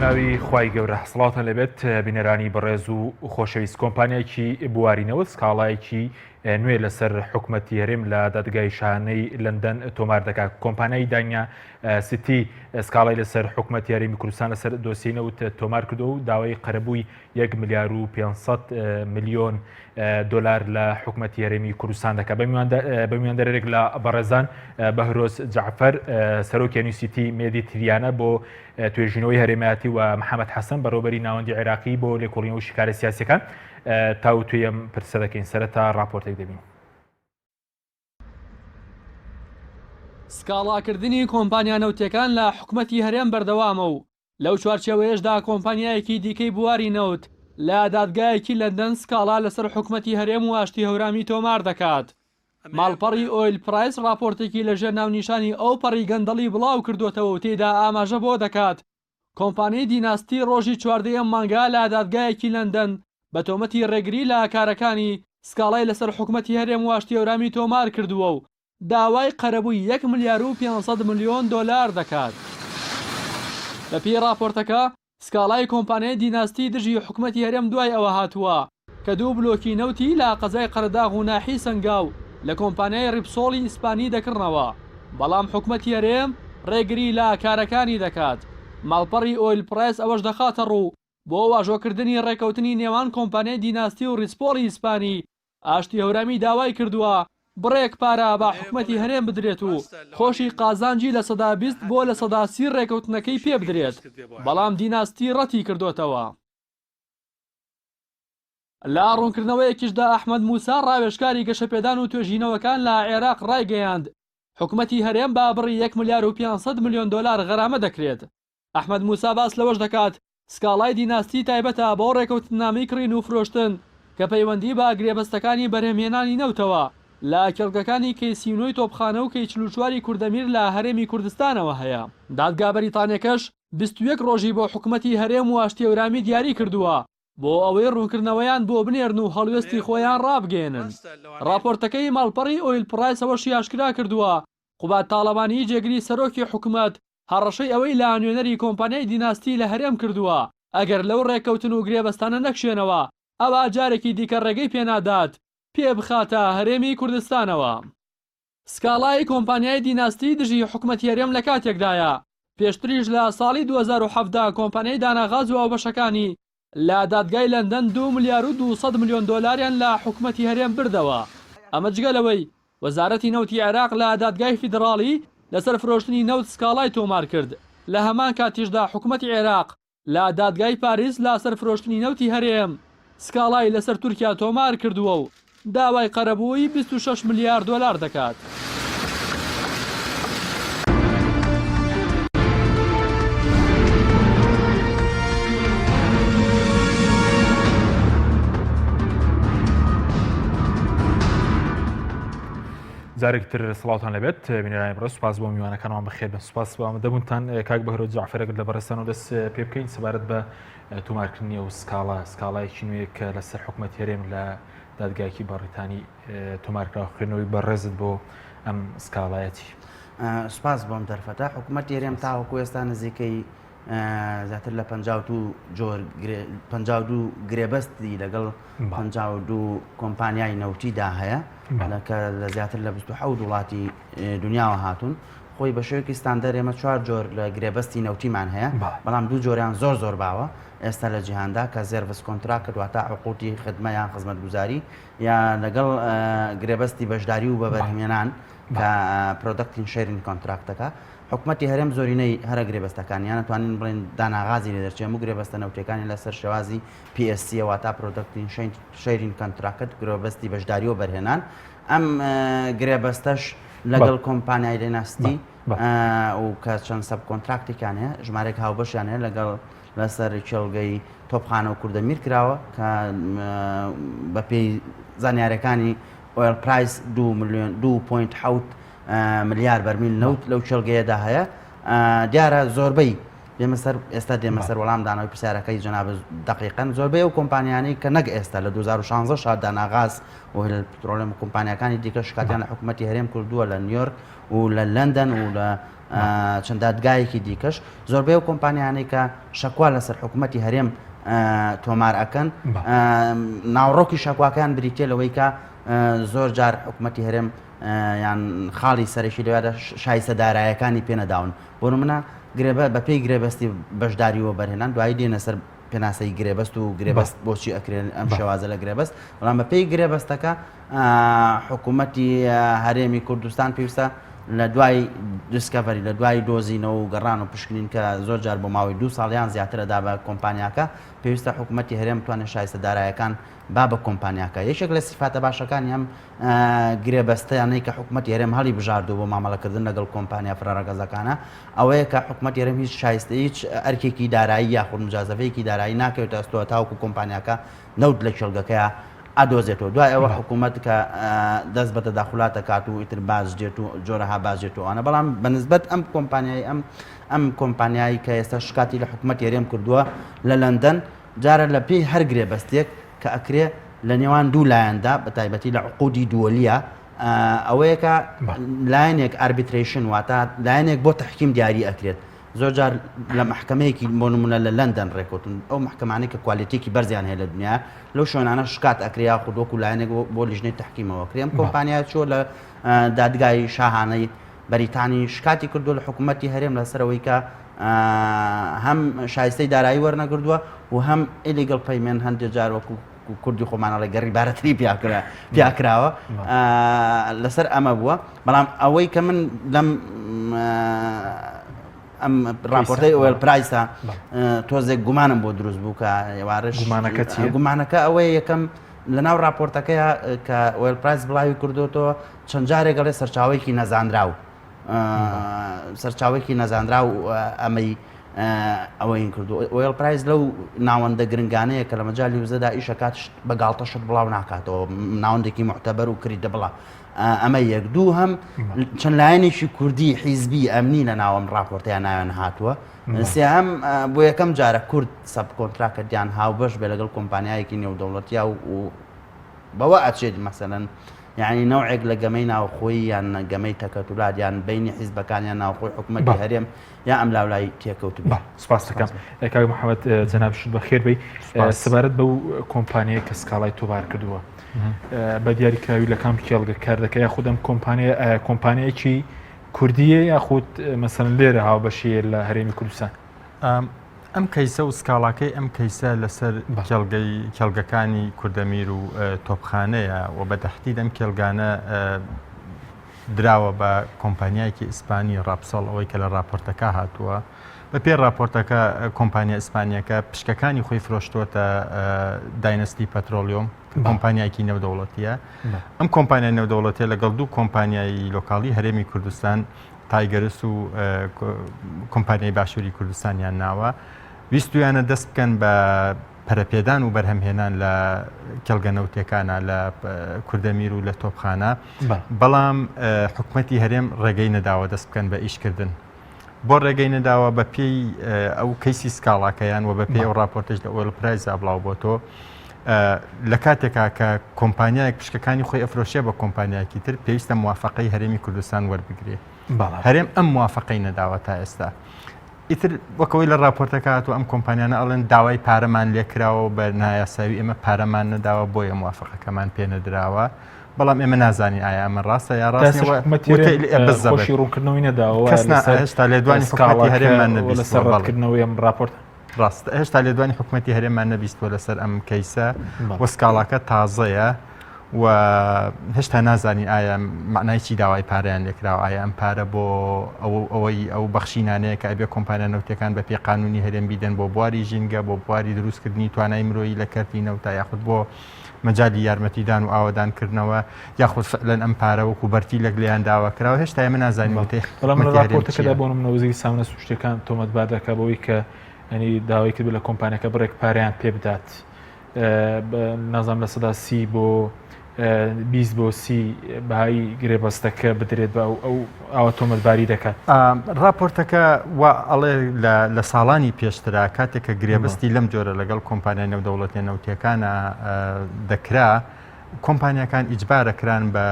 بەناوی خوای گەورە سڵاوتان لێبێت بینەرانی بەڕێز و خۆشەویست کۆمپانیایکی بواری نەوت سکاڵایەکی نوێ لەسەر حکومەتی هەرێم لە دادگای شانەی لەندەن تۆمار دەکات کۆمپانیای دانیا سیتی سکاڵای لەسەر حکومەتی هەرێمی کوردستان لەسەر دۆسیەی نەوت تۆمار کردو و داوای قەرەبووی 1 ملیار و 500 ملیۆن دۆلار لە حکومەتی هەرێمی کوردستان دەکات بە میواندەرێک لە بەڕێزان بەهرۆز جەعفەر سەرۆکی ئەنیسیتی مێدیتریانە بۆ توێژینەوەی هەرێمایەتی و محەممەد حەسەن بەڕێوەبەری ناوەندی عێراقی بۆ لێکۆڵینەوە و شیکارە سیاسیەکان تاوتوێی ئەم پرسە دەکەین سەرەتا ڕاپۆرتێک دەبین. سکاڵاکردنی کۆمپانیا نەوتیەکان لە حکومەتی هەرێم بەردەوامە و لەو چوارچێوەیەشدا کۆمپانیایەکی دیکەی بواری نەوت لە دادگایەکی لەندەن سکاڵا لەسەر حکومەتی هەرێم و ئاشتی هەورامی تۆمار دەکات. ماڵپەڕی ئۆیل پرایس ڕاپۆرتێکی لەژێر ناونیشانی ئەوپەڕی گەندەڵی بڵاو کردۆتەوە و تێیدا ئاماژە بەوە دەکات کۆمپانیای دیناستی ڕۆژی چواردەی ئەم مانگە لە دادگایەکی لەندەن بە تۆمەتی ڕێگری لە کارەکانی، سکاڵای لەسەر حکومەتی هەرێم و ئاشتی هەورامی تۆمار کردووە و داوای قەرەبووی یەک ملیار و 500 ملیۆن دۆلار دەکات. بەپێی ڕاپۆرتەکە، سکاڵای کۆمپانیای دیناستی دژی حکومەتی هەرێم دوای ئەوە هاتووە کە دوو بلۆکی نەوتی لە قەزای قەرەداغ و ناحیەی سەنگاو لە کۆمپانیای ڕیپسۆڵی ئیسپانی دەکڕنەوە، بەڵام حکومەتی هەرێم ڕێگری لە کارەکانی دەکات. ماڵپەڕی ئۆیل پرێس ئەوەش دەخاتەڕوو، بۆ واژۆکردنی ڕێککەوتنی نێوان کۆمپانیای دیناستی و ڕیسپۆڵی ئیسپانی، ئاشتی هەورامی داوای کردووە بڕێک پارە بە حکومەتی هەرێم بدرێت و خۆشی قازانجی 20% بۆ 30% ڕێککەوتنەکەی پێ بدرێت، بەڵام دیناستی ڕەتی کردۆتەوە. لە ڕوونکردنەوەیەکیشدا ئەحمەد موسا ڕاوێژکاری گەشەپێدان و توێژینەوەکان لە عێراق ڕایگەیاند، حکومەتی هەرێم بە بڕی یەک ملیار و 500 ملیۆن دۆلار غەرامە دەکرێت. ئەحمەد موسا باس لەوەش دەکات، سکاڵای دیناستی تایبەتە بەو ڕێکەوتننامەی کڕین و فرۆشتن کە پەیوەندی بە گرێبەستەکانی بەرهەمهێنانی نەوتەوە لە کێڵگەکانی کەی 39 تۆپخانە و کەی 44 ی کوردەمیر لە هەرێمی کوردستانەوە هەیە. دادگا بەریتانیەکەش 21 ڕۆژی بۆ حکومەتی هەرێم و ئاشتیەورامی دیاری کردووە بۆ ئەوەی ڕوونکردنەوەیان بۆ بنێرن و هەڵوێستی خۆیان ڕابگەیەنن. ڕاپۆرتەکەی ماڵپەڕی ئۆیل پرایس ئەوەشی ئاشکرا کردووە، قوباد تاڵەبانی جێگری سەرۆکی حکومەت هەڕەشەی ئەوەی لە نوێنەری کۆمپانیای دیناستی لە هەرێم کردووە، ئەگەر لەو ڕێککەوتن و گرێبەستانە نەکشێنەوە، ئەوا جارێکی دیکە ڕێگەی پێنادات پێ بخاتە هەرێمی کوردستانەوە. سکاڵای کۆمپانیای دیناستی دژی حکومەتی هەرێم لە کاتێکدایە، پێشتریش لە ساڵی 2017 کۆمپانیای داناغاز و هاوبەشەکانی لە دادگای لەندەن دوو ملیار و 200 ملیۆن دۆلاریان لە حکومەتی هەرێم بردەوە، ئەمە جگە لەوەی وەزارەتی نەوتی عێراق لە دادگای فیدڕاڵی لەسەر فرۆشتنی نەوت سکاڵای تۆمارکرد، لە هەمان کاتیشدا حکومەتی عێراق لە دادگای پاریس لەسەر فرۆشتنی نەوتی هەرێم سکاڵای لەسەر تورکیا تۆمار کردووە و داوای قەرەبووی 26 ملیار دۆلار دەکات. جارێکی تر سڵاوتان لەبێت بینەرانی بەڕێز سوپاس بۆ میوانەکانمان بەخێر بن سوپاس بۆ ئامادەبوونتان کاک بەهرۆز جەعفەر ئەگەر لە بەڕێزتانەوە دەست پێ بکەین سەبارەت بە تۆمارکردنی ئەو سکاڵا سکاڵایەکی نوێ کە لەسەر حکوومەت هەرێم لە دادگایەکی بەڕیتانی تۆمارکراوە خوێندنەوەی بەڕێزت بۆ ئەم سکاڵایەتی سوپاس بۆم دەرفەتە حکوومەت هەرێم تاوەکو ئێستا نزیکەی زیاتر لە 52 جۆر 52 گرێبەستی لەگەڵ 52 کۆمپانیای نەوتیدا هەیە کە لە زیاتر لە 27 وڵاتی دنیاوە هاتوون خۆی بە شێوەیەکی ستاندەر ئێمە چوار جۆر لە گرێبەستی نەوتیمان هەیە بەڵام دوو جۆریان زۆر زۆر باوە ئێستا لە جیهاندا کە service contract واتە عقودی خدمە یان خزمەتگوزاری یا لەگەڵ گرێبەستی بەشداری و بەبەرهەمێنان کە production sharing contract ەکە حکومەتی هەرێم زۆرینەی هەرە گرێبەستەکان یان ئەتوانین بڵێین داناغازی لێ دەرچێ هەموو گرێبەستە نەوتیەکانی لەسەر شێوازی PSC واتە production sharing contract گرێبەستی بەشداری و بەرهێنان ئەم گرێبەستەش لەگەڵ کۆمپانیای دێناستی و کە چەند subcontract ێکیان هەیە ژمارێک هاوبەشیان هەیە لەگەڵ لەسەر کێڵگەی تۆپخانە و کوردەمیر کراوە کە بەپێی زانیارەکانی ئۆیل پرایس 2 میلیۆن 2.7 ملیار بەرمیل نەوت لەو کێڵگەیەدا هەیە، دیارە زۆربەی دێمە سەر ئێستا دێمە سەر وەڵام دانەوەی پرسیارەکەی جەنابت دەقیقەن زۆربەی ئەو کۆمپانیانەی کە نەک ئێستا لە 2016 شا داناغاز و هێل پترۆلێم و کۆمپانیاکانی دیکە شکاتیان لە حکوومەتی هەرێم کردووە لە نیویۆرک و لە لەندەن و لە چەند دادگایەکی دیکەش زۆربەی ئەو کۆمپانیانەی کە شەکوا لەسەر حکوومەتی هەرێم تۆمار ئەکەن ناوڕۆکی شەکواکەیان بریتە لەوەی کە زۆر جار حکوومەتی هەرێم یان خاڵی سەرەکی لەوێدا شایستە دارایەکانی پێ نەداون. بۆ نمونە گرێبە بەپێی گرێبەستی بەشداری وەبەرهێنان دوایی دێنە سەر پێناسەی گرێبەست و گرێبەست بۆچی ئەکرێن ئەم شێوازە لە گرێبەست بەڵام بەپێی گرێبەستەکە حکوومەتی هەرێمی کوردستان پێویستە لە دوای discovery لە دوای دۆزینەوە و گەڕان و پشکنین کە زۆر جار بۆ ماوەی دو ساڵیان زیاترەدا بە کۆمپانیاکە پێویستە حکوومەتی هەرێم بتوانێت شایستە دارایەکان با بە کۆمپانیاکە. یەکێک لە سیفاتە باشەکانی ئەم گرێبەستانەی کە حکومەتی هەرێم هەڵی بژاردووە بۆ مامەڵەکردن لەگەڵ کۆمپانیا فرەڕەگەزەکانە ئەوەیە کە حکومەتی هەرێم هیچ شایستە هیچ ئەرکێکی دارایی یاخود مجازەفەیەکی دارایی ناکەوێتە ئەستۆ تاوەکو کۆمپانیاکە نەوت لە کێڵگەکەیا ئەدۆزێتەوە. دوای ئەوە حکومەت کە دەست بە تەداخولات دەکات و ئیتر باج دێت و جۆرەها باج دێت و ئەوانە بەڵام بە نسبەت ئەم کۆمپانیای ئەم ئەم کۆمپانیای کە ئێستا شکاتی لە حکومەتی هەرێم کردووە لە لەندەن جارە لە پێی هەر گرێبەستێک کە ئەکرێ لە نێوان دوو لایەندا بە تایبەتی لە عقودی دووەلیە ئەوەیە کە لایەنێک arbitration واتە لایەنێک بۆ تحکیم دیاری ئەکرێت زۆر جار لە محکمەیەکی بۆ نمونە لە لەندەن ڕێکوتن ئەو محکمانەی کە quality ێکی بەرزیان هەیە لە دنیا لەو شوێنانە شکات ئەکرێ یاخود وەکو لایەنێک بۆ لیژنەی تحکیمەوە کرێ ئەم کۆمپانیا چۆ لە دادگای شاهانەی بەریتانی شکاتی کردو لە حکوومەتی هەرێم لەسەرەوەی کە هەم شایستەی دارایی وەرنەگردووە و هەم illegal payment هەندێک جار وەکو کوردی خۆمانەڵی گەڕی بارەتری پیاکراوە لەسەر ئەمە بووە بەڵام ئەوەی کە من لەم ئەم راپۆرتەی Oil Price ە تۆزێک گومانم بۆ دروست بوو کە ئێوارش گومانەکە گومانەکە ئەوەیە یەکەم لەناو راپۆرتەکەی کە Oil Price بڵاوی کردوتەوە چەند جارێک ئەڵێ سەرچاوەیەکی نەزانراو سەرچاوەیەکی نەزانراو ئەمەی ئەوەین کردو Oil Price لەو ناوەندە گرنگانەیە کە لە مەجالی وزەدا ئیشەکات بە گاڵتە شت بڵاو ناکاتەوە ناوەندێکی معتەبەر و credible ە ئەمە یەک دوو هەم چەند لایەنێکی کوردی حیزبی ئەمنی لە ناوەم راپۆرتیان ناوێن هاتووە سێهەم بۆ یەکەم جارە کورد subcontractor یان هاوبەش بێ لەگەڵ کۆمپانیایەکی نێودەوڵەتیا و بەوە ئەچێت مەسەلەن یانی نەوعێک لە گەمەی ناوخۆیی یان گەمەی تەکەتولات یان بەینی حیزبەکان یان ناوخۆی حکومەتی هەرێم یا ئەم لاولای تێکەوتبێ. بەڵێ سوپاست دەکەم کاک محەممەد جەنابیشت بەخێر بێی. سەبارەت بەو کۆمپانیایە کە سکاڵای تۆمار کردووە بە دیاریکراوی لە کام کێڵگە کار دەکە یاخود ئەم کۆمپانیا کۆمپانیایەکی کوردیە یاخود مەسەلەن لێرە هاوبەشیە لە هەرێمی کوردستان؟ ئەم کەیسە و سکاڵاکەی ئەم کەیسە لەسەر کێڵگەی کێڵگەکانی کوردەمیر و تۆپخانەیە و بە تەحدید ئەم کێڵگانە دراوە بە کۆمپانیایەکی ئیسپانی ڕاپسۆڵ ئەوەی کە لە راپۆرتەکە هاتووە بە پێی راپۆرتەکە کۆمپانیا ئیسپانیەکە پشکەکانی خۆی فرۆشتووەتە داینەستی پەترۆلیۆم کۆمپانیایەکی نێودەوڵەتیە ئەم کۆمپانیا نێودەوڵەتیە لەگەڵ دوو کۆمپانیای local ی هەرێمی کوردستان تایگەرس و کۆمپانیای باشووری کوردستانیان ناوە ویستویانە دەست بکەن بە پەرەپێدان و بەرهەمهێنان لە کێڵگە نەوتەکانە لە کوردەمیر و لە تۆپخانە بەڵام حکومەتی هەرێم ڕێگەی نەداوە دەست بکەن بە ئیشکردن بۆ ڕێگەی نەداوە بە پێی ئەو کەیسی سکاڵاکەیان و بە پێی ئەو راپۆرتش لە Oil Price ا بڵاو بۆتەوە لە کاتێکا کە کۆمپانیایەک پشکەکانی خۆی ئەفرۆشێ بە کۆمپانیایەکی تر پێویستە موافقەی هەرێمی کوردستان وەربگرێ هەرێم ئەم موافقەی نەداوە تا ئێستا ئیتر وەکەوەی لە راپۆرتەکە هاتووە ئەم کۆمپانیانە ئەڵێن داوای پارەمان لێکراوە بە نایاساوی ئێمە پارەمان نەداوە بۆیە موافقەکەمان پێ نەدراوە بەڵام ئێمە نازانین ئایا ئەمە ڕاستە یا ڕاست خۆشی ڕوونکردنەوەی نەداوە کەس هێشتا لێدوانی حکومەتی هەرێممان نەبیستووە ڕەتکردنەوەی ئەم راپۆرتە ڕاستە هێشتا لێدوانی حکومەتی هەرێممان نەبیستووە لەسەر ئەم کەیسە و سکاڵاکە تازەیە و هێشتا نازانین ئایا معنای چی داوای پارەیان لێکراوە ئایا ئەم پارە بۆ ئەوەی ئەو بەخشینانەیە کە ئەبێ کۆمپانیا نەوتەکان بە پێی قانونی هەرێم بیدەن بۆ بواری ژینگە بۆ بواری دروستکردنی توانای مرۆیی لە کەرتی نەوتا یاخود بۆ مەجالی یارمەتیدان و ئاوەدان کردنەوە یاخود فعلەن ئەم پارە وەکو بەرتیلێک لێیان داوا کراوە هێشتا ئێمە نازانین وتەی بەڵام لە حکومەتی هەرێم ڕاپۆرتەکەدا چییە. بۆ نمونە وەزیری سامانە سروشتیەکان تۆمەتبار دەکات بەوەی کە ینی داوای کردووە لە کۆمپانیاکە بڕێک پارەیان پێ بدات نازانم 30% بۆ 20 بۆ 30 بەهای گرێبەستەکە بدرێت بە ئەو ئەو ئاوا تۆمەتباری دەکات. ڕاپۆرتەکە وا ئەڵێ لە ساڵانی پێشترا کاتێک کە گرێبەستی لەم جۆرە لەگەڵ کۆمپانیا نێودەوڵەتیە نەوتیەکانە دەکرا کۆمپانیاکان ئیجبارە کران بە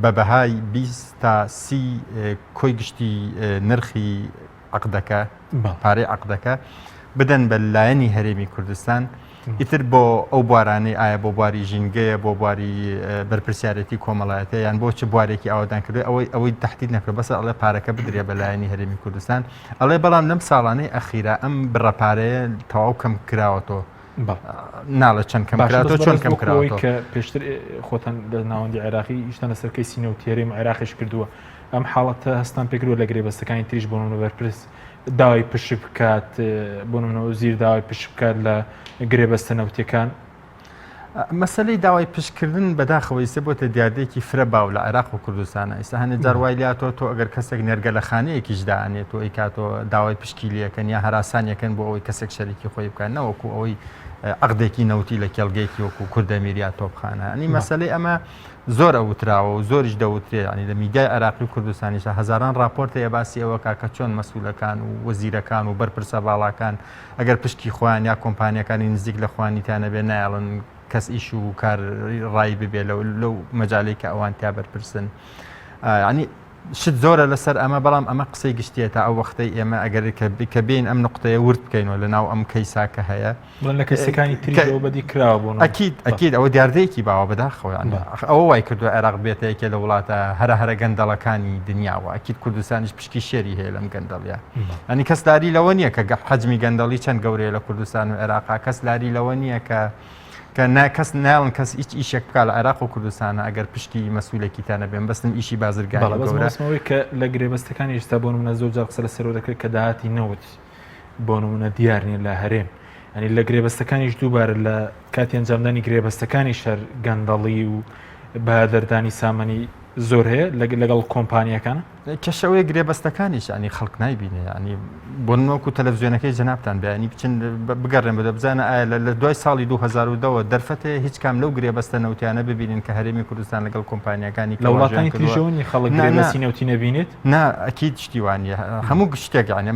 بە بەهای 20 تا 30 کۆی گشتی نرخی عەقدەکە پارەی عەقدەکە بدەن بە لایەنی هەرێمی کوردستان ئیتر بۆ ئەو بوارانەی ئایا بۆ بواری ژینگەیە بۆ بواری بەرپرسیارەتی کۆمەڵایەتە یان بۆ چ بوارێکی ئاوادان کردو ئەوەی ئەوەی تهدید نەکرد بەسە ئەڵێ پارەکە بدرێ بە لایەنی هەرێمی کوردستان ئەڵێ بەڵام لەم ساڵانەی ئەخیرا ئەم بڕە پارەیە تەواو کەم کراوەتەوە ناڵێ چەند کەم کراوەتەوە چۆن کەم کراوەتەوە کە پێشتر خۆتان لە ناوەندی عێراقی ئیشتان لەسەر کەیسی نەوتی هەرێم عێراقیش کردووە ئەم حاڵەتە هەستان پێکردووە لە گرێبەستەکانی تریش بۆ نمونە بەرپرس داوای پشک بکات بۆ نمونە وەزیر داوای پشک بکات لە گرێبەستە نەوتیەکان؟ مەسەلەی داوای پشکردن بەداخەوە ئیستا بۆتە دیاردەیەکی فرە باو لە عێراق و کوردستانە ئیستا هەنێ جار وای لاتۆ تۆ ئەگەر کەسێک نێرگەلەخانەیەکیش دائەنێت و ئەیکاتۆ داوای پشکی لەکەن یا هەراسانیەکەن بۆ ئەوەی کەسێک شەریکی خۆی بکات نەوەکو ئەوەی عقدێکی نەوتی لە کێڵگەیەکی وەکو کوردەمیر یا تۆپخانە ئەنی مەسەلەی ئەمە زۆر ئەوتراوە و زۆریش دەوترێ یانی لە میدیای عێراقی و کوردستانیشا هەزاران ڕاپۆرت هەیە باسی ئەوە کا کە چۆن مەسولەکان و وەزیرەکان و بەرپرسە باڵاکان ئەگەر پشکی خۆیان یا کۆمپانیەکانی نزیک لە خۆیانی تیا نەبێ نایەڵن کەس ئیش و کار ڕای ببێ لەو لەو مەجالەی کە ئەوان تیا بەرپرسن ینی شت زۆرە لەسەر ئەمە بەڵام ئەمە قسەی گشتیە تا ئەو وەختەی ئێمە ئەگەر کە بین ئەم نقطەیە ورد بکەینەوە لە ناو ئەم کەیسا کە هەیە بڵێن لە کەیسەکانی تریشەوە بەدی کراوە بۆ نمونە. ئەکید ئەکید ئەوە دیاردەیەکی باوە بەداخەوە یانی ئەوە وای کردووە عێراق بێتە یەکێ لە وڵاتە هەرە هەرە گەندەڵەکانی دنیاوە ئەکید کوردستانیش پشکی شێری هەیە لەم گەندەڵیە ینی کەس لاری لەوە نییە کە حەجمی گەندەڵی چەند گەورەیە لە کوردستان و عێراقا کەس لاری لەوە نییە کە کە نا کەس نایڵن کەس هیچ ئیشێک بکا لە عێراق و کوردستانە ئەگەر پشکی مەسولێکی تا نەبێن بەستم ئیشی بازرگانی بەڵێ بەس گەورە مەبەستم کە لە گرێبەستەکانی ئێستا بۆ نمونە زۆر جار قسە لەسەرەوە دەکرێت کە داهاتی نەوت بۆ نمونە دیار نییە لە هەرێم ینی لە گرێبەستەکانیش دووبارە لە کاتی ئەنجامدانی گرێبەستەکانی شەر گەندەڵی و بەهەدەردانی سامانی زۆر هەیە لەگەڵ کۆمپانیەکان. کێشە ئەوەیە گرێبەستەکانیش ینی خەڵک نایبینێ ینی بۆ نمونە وەکو تەلەڤزیۆنەکەی جەنابتان بێ ینی بچن بگەڕێن بەدە بزانە ئایا لە دوای ساڵی 2010ەوە دەرفەت هەیە هیچ کام لەو گرێبەستە نەوتیانە ببینن کە هەرێمی کوردستان لەگەڵ کۆمپانیاکانی لە وڵاتانی تریشەوە نیە خەڵک گرێبەستی نەوتی نەبینێت؟ نا ئەکید شتی وا نیە هەموو شتێک یعنی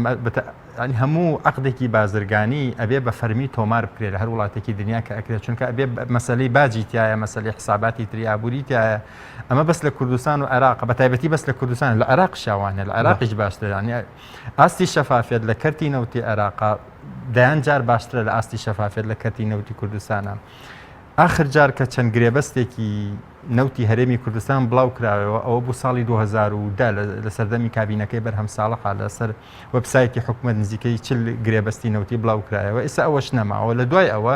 یعنی هەموو عەقدێکی بازرگانی ئەبێ بە فەرمی تۆمار بکرێت لە هەر وڵاتێکی دنیا کە ئەکرێت چونکە ئەبێ مەسەلەی باجی تایە مەسەلەی حساباتی تری ئابووری تایە ئەمە بەس لە کوردستان و عێراق بە تایبەتی بەس لە کوردستان لە عێراق شاوانە لە عێراقیش باشتر یعنی ئاستی شەفافیت لە کەرتی نەوتی عێراق دەیان جار باشترە لە ئاستی شەفافیت لە کەرتی نەوتی کوردستانە ئاخر جار کە چەند گرێبەستێکی نەوتی هەرێمی کوردستان بڵاو کراوەوە ئەوە بوو ساڵی 2010 لە سەردەمی کابینەکەی بەرهەم ساڵحا لەسەر وەبسایتی حکومەت نزیکەی 40 گرێبەستی نەوتی بڵاو کرایەوە ئێستا ئەوەش نەماوە لە دوای ئەوە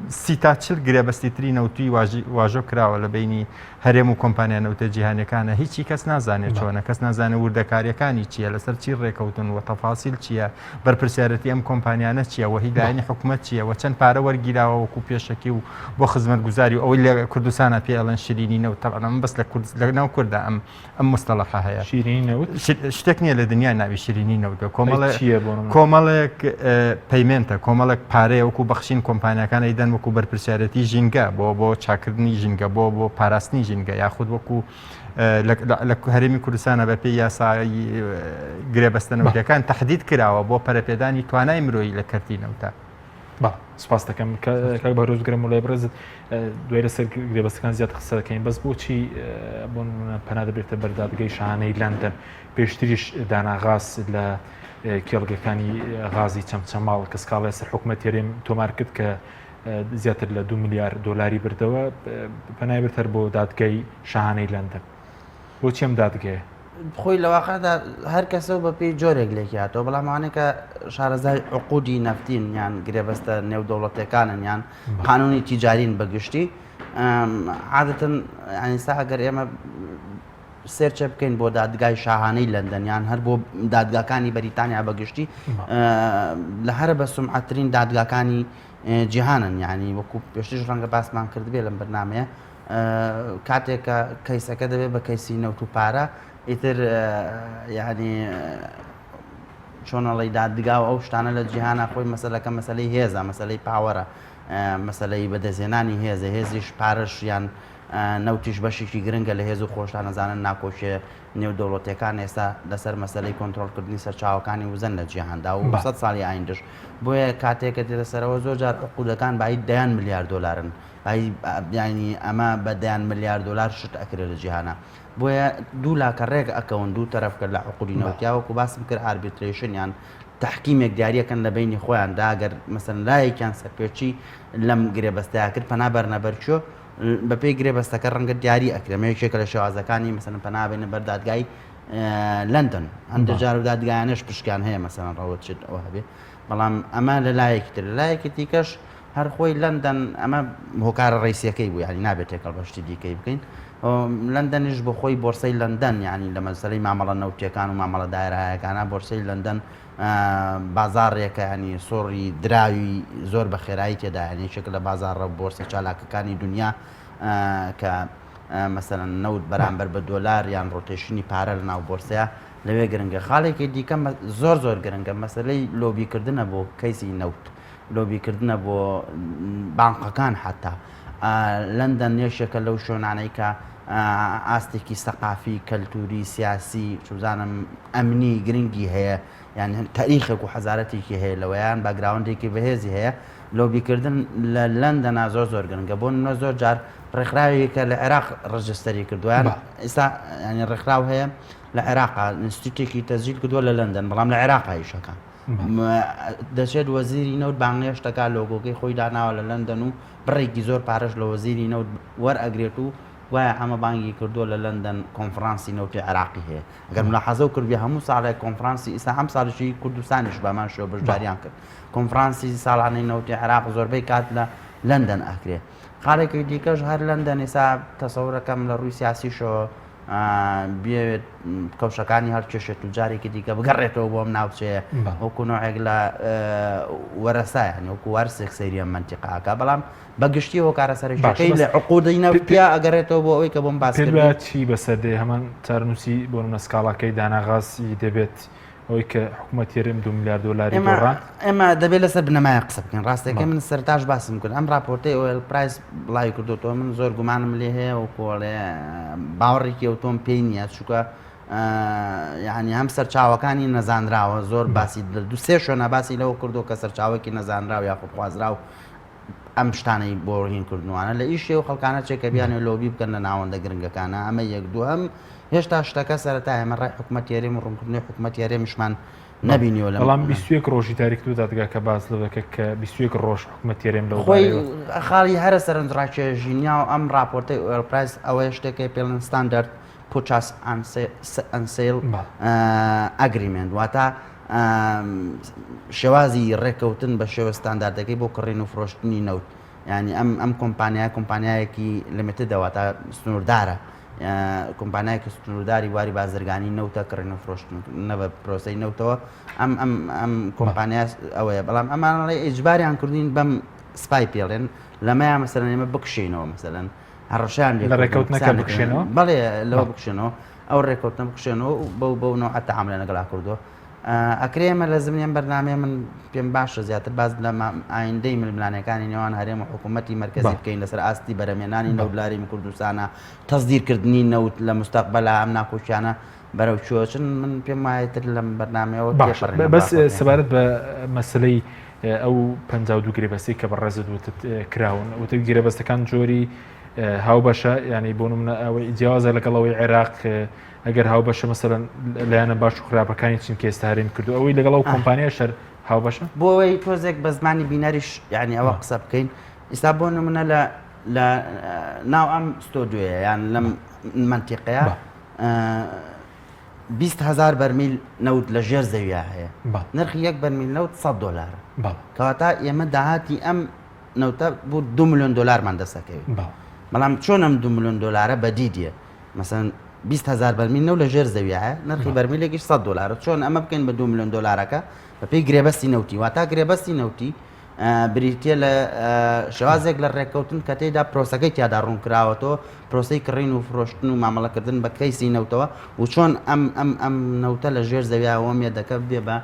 سی تا 40 گرێبەستی تری نەوتی واژۆ کراوە لە بینی هەرێم و کۆمپانیا نەوتە جیهانیەکانە هیچی کەس نازانێت چۆنە کەس نازانێت وردەکاریەکانی چییە لەسەر چی ڕێکەوتن و تەفاسیل چییە بەرپرسیارەتی ئەم کۆمپانیانە چییە و هی لایەنی حکومەت چییە و چەند پارە وەرگیراوە وەکو پێشەکی و بۆ خزمەتگوزاری و ئەوەی لە کوردستانە پێ ئەڵێن شیرینی نەوت تەبعەن ئەمە بەس لە کورد لە ناو کورددا ئەم ئەم مستەڵەحە هەیە شیرینی نەوت شتێک نییە لە دنیا ناوی شیرینی نەوت بێ کۆمەڵێ چییە بۆ نمونە؟ کۆمەڵێک payment ە کۆمەڵێک پارەیە وەکو بەخشین کۆمپانیاکان ئەیدەن وەکو بەرپرسیارەتی ژینگە بۆ بۆ چاکردنی ژینگە بۆ بۆ پاراستنی ژینگە یاخود وەکو لە هەرێمی کوردستانە بە پێی یاسای گرێبەستە نەوتەکان تهدید کراوە بۆ پەرەپێدانی توانای مرۆیی لە کەرتی نەوتە. بەڵێ سپاس دەکەم کاک بەهرۆز گرم وڵای بڕێزت دوای لەسەر گرێبەستەکان زیاد قسە دەکەین بەس بۆچی بۆ نمونە پەنا دەبێتە بەردادگەی شانەی لەندەن پێشتریش دانا غاز لە کێڵگەکانی غازی چەمچەماڵ کە سکاڵای سەر حکوومەت هەرێم تۆمار کرد کە زیاتر لە دو ملیار دۆلاری بردەوە پەنای برد هەر بۆ دادگای شاهانەی لەندەن بۆچی ئەم دادگەیە؟ خۆی لە واقعدا هەر کەسە و بەپێی جۆرێک لێکیاتەوە بەڵام ئەوانەی کە شارەزای عقودی نەفتین یان گرێبەستە نێودەوڵەتەکانن یان قانونی تیجارین بەگشتی عادەتەن ئەنیسا ئەگەر ئێمە سێرچە بکەین بۆ دادگای شاهانەی لەندەن یان هەر بۆ دادگاکانی بەریتانیا بەگشتی لە هەرە بە سومعەترین دادگاکانی جیهانن یعنی وەکو پێشتریش ڕەنگە باسمان کردبێ لەم بەرنمەیە کاتێک کە کەیسەکە دەبێت بە کەیسی نەوت و پارە ئیتر یعنی چۆنەڵی دادگا و ئەو شتانە لە جیهانە خۆی مەسەلەکە مەسەلەی هێزە مەسەلەی power ە مەسەلەی بەدەستهێنانی هێزە هێزیش پارەش یان نەوتیش بەشێکی گرنگە لە هێز و خۆشتان ئەزانن ناکۆکیە نێودەوڵەتیەکان ئێستا لەسەر مەسەلەی کۆنترۆڵکردنی سەرچاوەکانی وزەن لە جیهاندا و سەد ساڵی ئایندەش بۆیە کاتێک کە دێتە سەرەوە زۆر جار عقودەکان بایی دەیان ملیار دۆلارن بایی یانی ئەمە بە دەیان ملیار دۆلار شت ئەکرێت لە جیهانە بۆیە دوو لا کە ڕێک ئەکەون دوو تەرەف کە لە عقودی نەوتیا وەکو باسم کرد arbitration یان تەحکیمێک دیاریەکەن لە بەینی خۆیان دا گەر مەسەلەن لایەکیان سەرپێچی لەم گرێبەستەیا کرد پەنا بەرنە بەر کوێ بەپێی گرێبەستەکە ڕەنگە دیاری ئەکرێ ئەمە یەکێکە لە شێوازەکانی مەسەلەن پەنا بێنە بەر دادگای لەندەن هەندێک جار و دادگایانەش پشکیان هەیە مەسەلەن ڕەوت شت ئەوە هەبێ بەڵام ئەمە لە لایەکی تر لە لایەکی دیکەش هەر خۆی لەندەن ئەمە هۆکارە ڕیسیەکەی بوو یعنی نابێت تێکەڵ بە شتی دیکەی بکەین لەندەنیش بۆ خۆی بۆرسەی لەندەن یعنی لە مەسەلەی مامەڵە نەوتیەکان و مامەڵە دایرایەکانە بۆرسەی لەندەن بازاڕێکە ینی سۆڕی دراوی زۆر بە خێرایی تێدا یعنی یەکێک لە بازاڕە بۆرسە چالاکەکانی دنیا کە مەسەلەن نەوت بەرامبەر بە دۆلار یان rotation ی پارە لە ناو بۆرسەیە لەوێ گرنگە خاڵێکی دیکە زۆر زۆر گرنگە مەسلەی لۆبیکردنە بۆ کەیسی نەوت لۆبیکردنە بۆ بانقەکان حتا لەندەن یەکێکە لەو شوێنانەی کە ئاستێکی سەقافی، کەلتوری، سیاسی، چوزانم ئەمنی گرنگی هەیە، یان تاریخێک و حەزارەتێکی هەیە لەوەیان background ێکی بەهێزی هەیە، لۆبیکردن لە لەندەنا زۆر زۆر گرنگە، بۆ نمونە زۆر جار ڕێکخراوێکە لە عێراق register ی کردووە یان ئێستا ینی ڕێکخراو هەیە لە عێراق ئینستیتوتێکی تەسجیل کردووە لە لەندەن بەڵام لە عێراق ئیشەکە دەچێت وەزیری نەوت بانگێشت دەکات لۆگۆکەی خۆی داناوە لە لەندەن و بڕێکی زۆر پارەش لە وەزیری نەوت وەرئەگرێت و گوایە ئەمە بانگی کردووە لە لەندەن کۆنفرانسی نەوتی عێراقی هەیە ئەگەر ملاحەزەو کردبێ هەموو ساڵێک کۆنفرانسی ئیستا ئەم ساڵیشی کوردستانیش بەمان شێوە بەشداریان کرد کۆنفرانسی ساڵانەی نەوتی عێراق زۆربەی کات لە لەندەن ئەکرێ خاڵێکی دیکەش هەر لەندەن ئێستا تەسەورەکەم لە ڕووی سیاسیشەوە بیەوێت کەوشەکانی هەڵکێشێت و جارێکی دیکە بگەڕێتەوە بۆ ئەم ناوچەیە وەکو نوعێک لە وەرەسا یانی وەکو وارسێک سەیری ئەم مەنتیقە ئەکا بەڵام بە گشتی هۆکارە سەرەکیەکەی لە عقودی نەوتیا ئەگەڕێتەوە بۆ ئەوەی کە بۆم باس کردی. چی بەسەر دێ هەمان چارەنووسی بۆ نمونە سکاڵاکەی داناغاز دەبێت ئەوەی کە حکوومەتی هەرێم دو ملیار دۆلاری دۆڕاند. ئێمە دەبێت لەسەر بنەمایە قسە بکەین ڕاستەکەی من سەرتاش باسم کرد ئەم راپۆرتەی ئۆیل پرایس بڵاوی کردوتەوە من زۆر گومانم لێ هەیە و کۆڵێ باوەڕێکی ئەوتۆم پێی نییە چونکە یعنی هەم سەرچاوەکانی نەزانراوە زۆر باسی لە دو سێ شوێنە باسی لەوە کردو کە سەرچاوەکی نەزانراو یاخود خوازراو ئەم شتانەی بۆ هین کردنوانە لە ئیشێ و خەڵکانە چێ کە بیانێ لۆبی بکەن لە ناوەندە گرنگەکانە ئەمە یەک دووهەم هێشتا شتەکە سەرەتا ئێمە ڕای حکوومەت هەرێم و ڕوونکردنەوەی حکوومەت هەرێمیشمان نەبینیوە لەم بەڵام 21 ڕۆژی تاریک و دادگاکە باس لەوە دەکات کە 21 ڕۆژ حکوومەت هەرێم لەو خۆی خاڵی هەرە سەرنجڕاکێشی ناو ئەم ڕاپۆرتەی ئۆیل پرایس ئەوەیە شتێکە پێڵێن standard purchase and sale agreement واتە شێوازی ڕێککەوتن بە شێوە ستانداردەکەی بۆ کڕین و فرۆشتنی نەوت ینی ئەم ئەم کۆمپانیا کۆمپانیایەکی limited ە واتە سنووردارە کۆمپانیایەکی سنوورداری بواری بازرگانی نەوتە کڕین و فرۆشتن نە بە پرۆسەی نەوتەوە ئەم ئەم ئەم کۆمپانیا ئەوەیە بەڵام ئەمانڵێ ئیجباریان کردین بەم سپای پێڵێن لەمەیان مەسەلەن ئێمە بکشینەوە مەسەلەن هەڕەشەیان لێ لە ڕێکەوتنەکە بکشێنەوە بەڵێ لەوە بکشێنەوە ئەو ڕێکەوتنە بکشێنەوە و بەو بەو نەوعە تەعاملیان لەگەڵا کردووە ئەکرێ ئێمە لە زمنی ئەم بەرنامەیە من پێم باشە زیاتر باس لە ئایندەی ململانێکانی نێوان هەرێم و حکوومەتی مەرکەزی بکەین لەسەر ئاستی بەرەمێنانی نەوت لە هەرێمی کوردستانە تەسدیرکردنی نەوت لە مستەقبەلا ئەم ناکۆکیانە بەرەو کوێ چن من پێم وایە تر لەم بەرنامەیەوە تێپەڕین بەس سەبارەت بە مەسلەی ئەو 52 گرێبەستی کە بەڕێزت وتت کراون وتت گرێبەستەکان جۆری هاوبەشە ینی بۆ نمونە ئەوەی جیاوازە لەگەڵ ئەوەی عێراق ئەگەر هاوبەشە مەسەلەن لایەنە باش و خراپەکانی چین کە ئێستا هەرێم کردو ئەوەی لەگەڵ ئەو کۆمپانیا شەر هاوبەشە بۆ ئەوەی تۆزێک بە زمانی بینەریش یعنی ئەوە قسە بکەین ئیستا بۆ نمونە لە لە ناو ئەم ستۆدیۆیە یان لەم مەنتیقەیە 20 هزار بەرمیل نەوت لە ژێر زەویا هەیە نرخی یەک بەرمیل نەوت 100 دلار کەواتە ئێمە داهاتی ئەم نەوتە بۆ 2 میلیۆن دلارمان دەستەکەوێت بەڵام چۆن ئەم 2 میلیۆن دلارە بەدی دێ مەسەن 20 هزار بەرمیل نەوت لە ژێر زەویایە نرخی بەرمیلێکیش 100 دلارە چۆن ئەمە بکەین بە 2 میلیۆن دلارەکە بەپێی گرێبەستی نەوتی واتا گرێبەستی نەوتی بریتە لە شێوازێک لە ڕێککەوتن کە تێدا پرۆسەکەی تیادا ڕوون کراوەتەوە پرۆسەی کڕین و فرۆشتن و مامەڵەکردن بە کەیسی نەوتەوە و چۆن ئەم ئەم ئەم نەوتە لە ژێر زەویاوە مێدەکە بێ بە.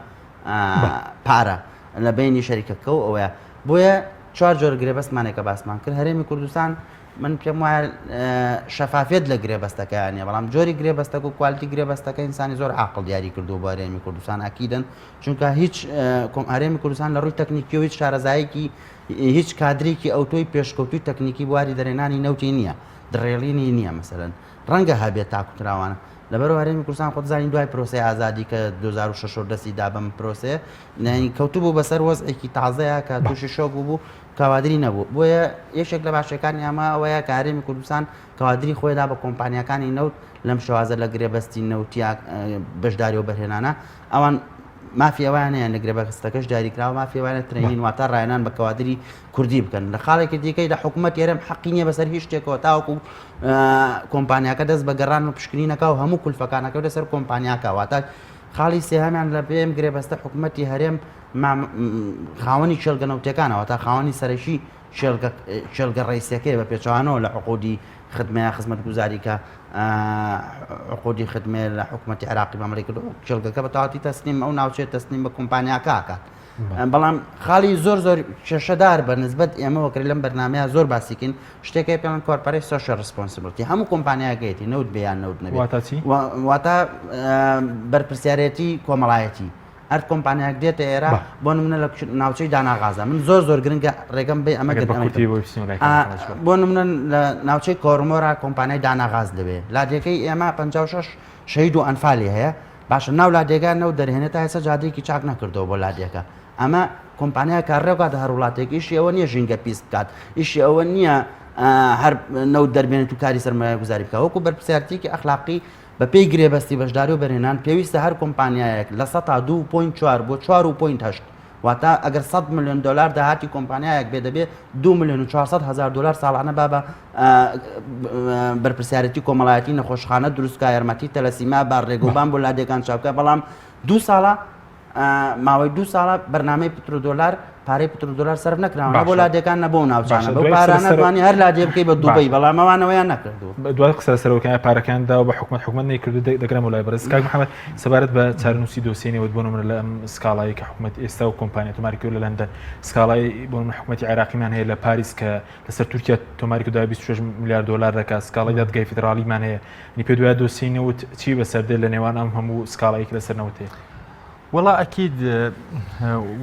پارە لە بینی شەریکەکە و ئەوەیە بۆیە چوار جۆر گرێبەستمانێکە باسمان کرد هەرێمی کوردستان من پێم وایە شەفافیت لە گرێبەستەکەیان نیە بەڵام جۆری گرێبەستەکە و quality گرێبەستەکە ئینسانی زۆر عاقڵ دیاری کردو بۆ هەرێمی کوردستان ئەکیدن چونکە هیچ هەرێمی کوردستان لە ڕووی تەکنیکی و هیچ شارەزایەکی هیچ کادرێکی ئەوتۆی پێشکەوتوی تەکنیکی بواری دەرێنانی نەوتی نییە drilling ی نییە مەسەلەن ڕەنگە هەبێت تاکوتراوانە لەبەرو هەرێمی کوردستان خۆت زانین دوای پرۆسەی ئازادی کە 2006 دەستی دا بەم پرۆسەیە کەوتبوو بەسەر وەزعێکی تازەیە کە تووشی شۆک بوو کەوادری نەبوو بۆیە یەکێک لە باشەکانی ئەمە ئەوەیە کە هەرێمی کوردستان کەوادری خۆی دا بە کۆمپانیاکانی نەوت لەم شێوازە لە گرێبەستی نەوتیا بەشداری و بەرهێنانە ئەوان مافی ئەویان هەیە لە گرێبەستەکەش دیاریکراوە مافی ئەوانە training واتە ڕایەنان بە کەوادری کوردی بکەن لە خاڵێکی دیکەی لە حکوومەت هەرێم حەقی نییە بەسەر هیچ شتێکەوە تاوەکو کۆمپانیاکە دەست بە گەڕان و پشکنینەکە و هەموو کولفەکانەکە لەسەر کۆمپانیاکە واتە خاڵی سێهەمیان لە پێم گرێبەستە حکوومەتی هەرێم خاوەنی کێڵگە نەوتەکانە واتە خاوەنی سەرەکی کێڵگە ڕئیسیەکەی بە پێچەوانەوە لە عقودی خدمەیە خزمەتگوزاری کە عقودی خدمەیە لە حکوومەتی عراقی بەمەڵی کرد کێڵگەکە بە تەواوەتی تەسلیم ئەو ناوچەیە تەسلیم بە کۆمپانیاکە ئەکات بەڵام خاڵی زۆر زۆر کێشەدار بە نسبەت ئێمەوە کرد لەم بەرنمەیە زۆر باسیکەین شتێکەکەی پێڵن corporate social responsibility هەموو کۆمپانیاکەیەتی نەوت بێ یان نەوت نەبێت واتە بەرپرسیارەتی کۆمەڵایەتی هەر کۆمپانیایەک دێتە ئێرە بۆ نمونە لە ناوچەی داناغازە من زۆر زۆر گرنگە ڕێگەم بێ ئەمە بۆ نمونە لە ناوچەی کۆرمۆرا کۆمپانیای داناغاز دەبێ لادێکەی ئێمە 56 شەهید و ئەنفالی هەیە باشە ناو لادێگە نەوت دەرهێنێت تا ئێستا جادەیەکی چاک نەکردەوە بۆ لادێکە ئەمە کۆمپانیا کار ڕێکاتە هەر وڵاتێک ئیشی ئەوە نییە ژینگە پیس بکات ئیشی ئەوە نییە هەر نەوت دەربێنێت و کاری سەرمایە گوزاری بکە وەکو بەرپرسیارتێکی ئەخلاقی بە پێی گرێبەستی بەشداری و بەرهێنان پێویستە هەر کۆمپانیایەک 2.4 بۆ 4.8 واتە ئەگەر 100 میلیۆن دلار داهاتی کۆمپانیایەک بێ دەبێ 2 میلیۆن و 400 هزار دلار ساڵانە با بە بەرپرسیارەتی کۆمەڵایەتی نەخۆشخانە دروستکە یارمەتی تەلەسیما با ڕێگەوبان بۆ لادێکان چاوکە بەڵام دوو ساڵە ماوەی دوو ساڵە بەرنامەی پترۆدۆلار پارەی پترۆدۆلار سەرف نەکراوە نە بۆ لادێکان نە بۆ ناوچانە بەو پارانە توانی هەر لادێ بکەی بە دوبەی بەڵام ئەوانەوەیان نەکردووە. دوای قسە سەرۆکایە پارەکان داوە بە حکومەت حکومەت نەیکردو دەگرم لای بەڕێز کاک محەممەد سەبارەت بە چارەنووسی دۆسیەی نەوت بۆ نمونە لە ئەم سکاڵایی کە حکومەت ئێستا و کۆمپانیا تۆماری کردووە لە لەندەن سکاڵای بۆ نمونە حکومەتی عێراقیمان هەیە لە پاریس کە لەسەر تورکیا تۆماری کردووە 26 ملیار دۆلار دەکات سکاڵای دادگای فیدراڵیمان هەیە یعنی پێت وایە دۆسیەی نەوت چی بەسەر دێت لە نێوان ئەم هەموو سکاڵایەک لەسەر نەوت هەیە؟ وەڵا ئەکید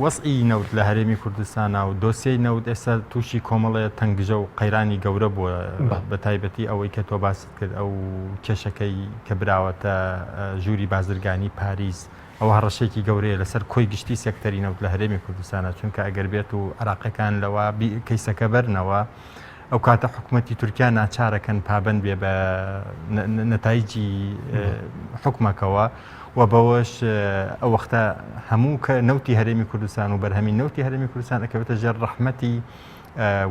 وەزعی نەوت لە هەرێمی کوردستانا و دۆسیەی نەوت ئێستا تووشی کۆمەڵێ تەنگژە و قەیرانی گەورە بووە بە تایبەتی ئەوەی کە تۆ باست کرد ئەو کێشەکەی کە براوەتە ژووری بازرگانی پاریس ئەوە هەڕەشەیەکی گەورەیە لەسەر کۆی گشتی سێکتەری نەوت لە هەرێمی کوردستانە چونکە ئەگەر بێت و عراقەکان لەوە کەیسەکە بەرنەوە ئەو کاتە حکومەتی تورکیا ناچارەکەن پابند بێ بە نەتایجی حکومەکەوە و بەوەش ئەو وەختە هەموو کە نەوتی هەرێمی کوردستان و بەرهەمی نەوتی هەرێمی کوردستان ئەکەوێتە ژێر ڕەحمەتی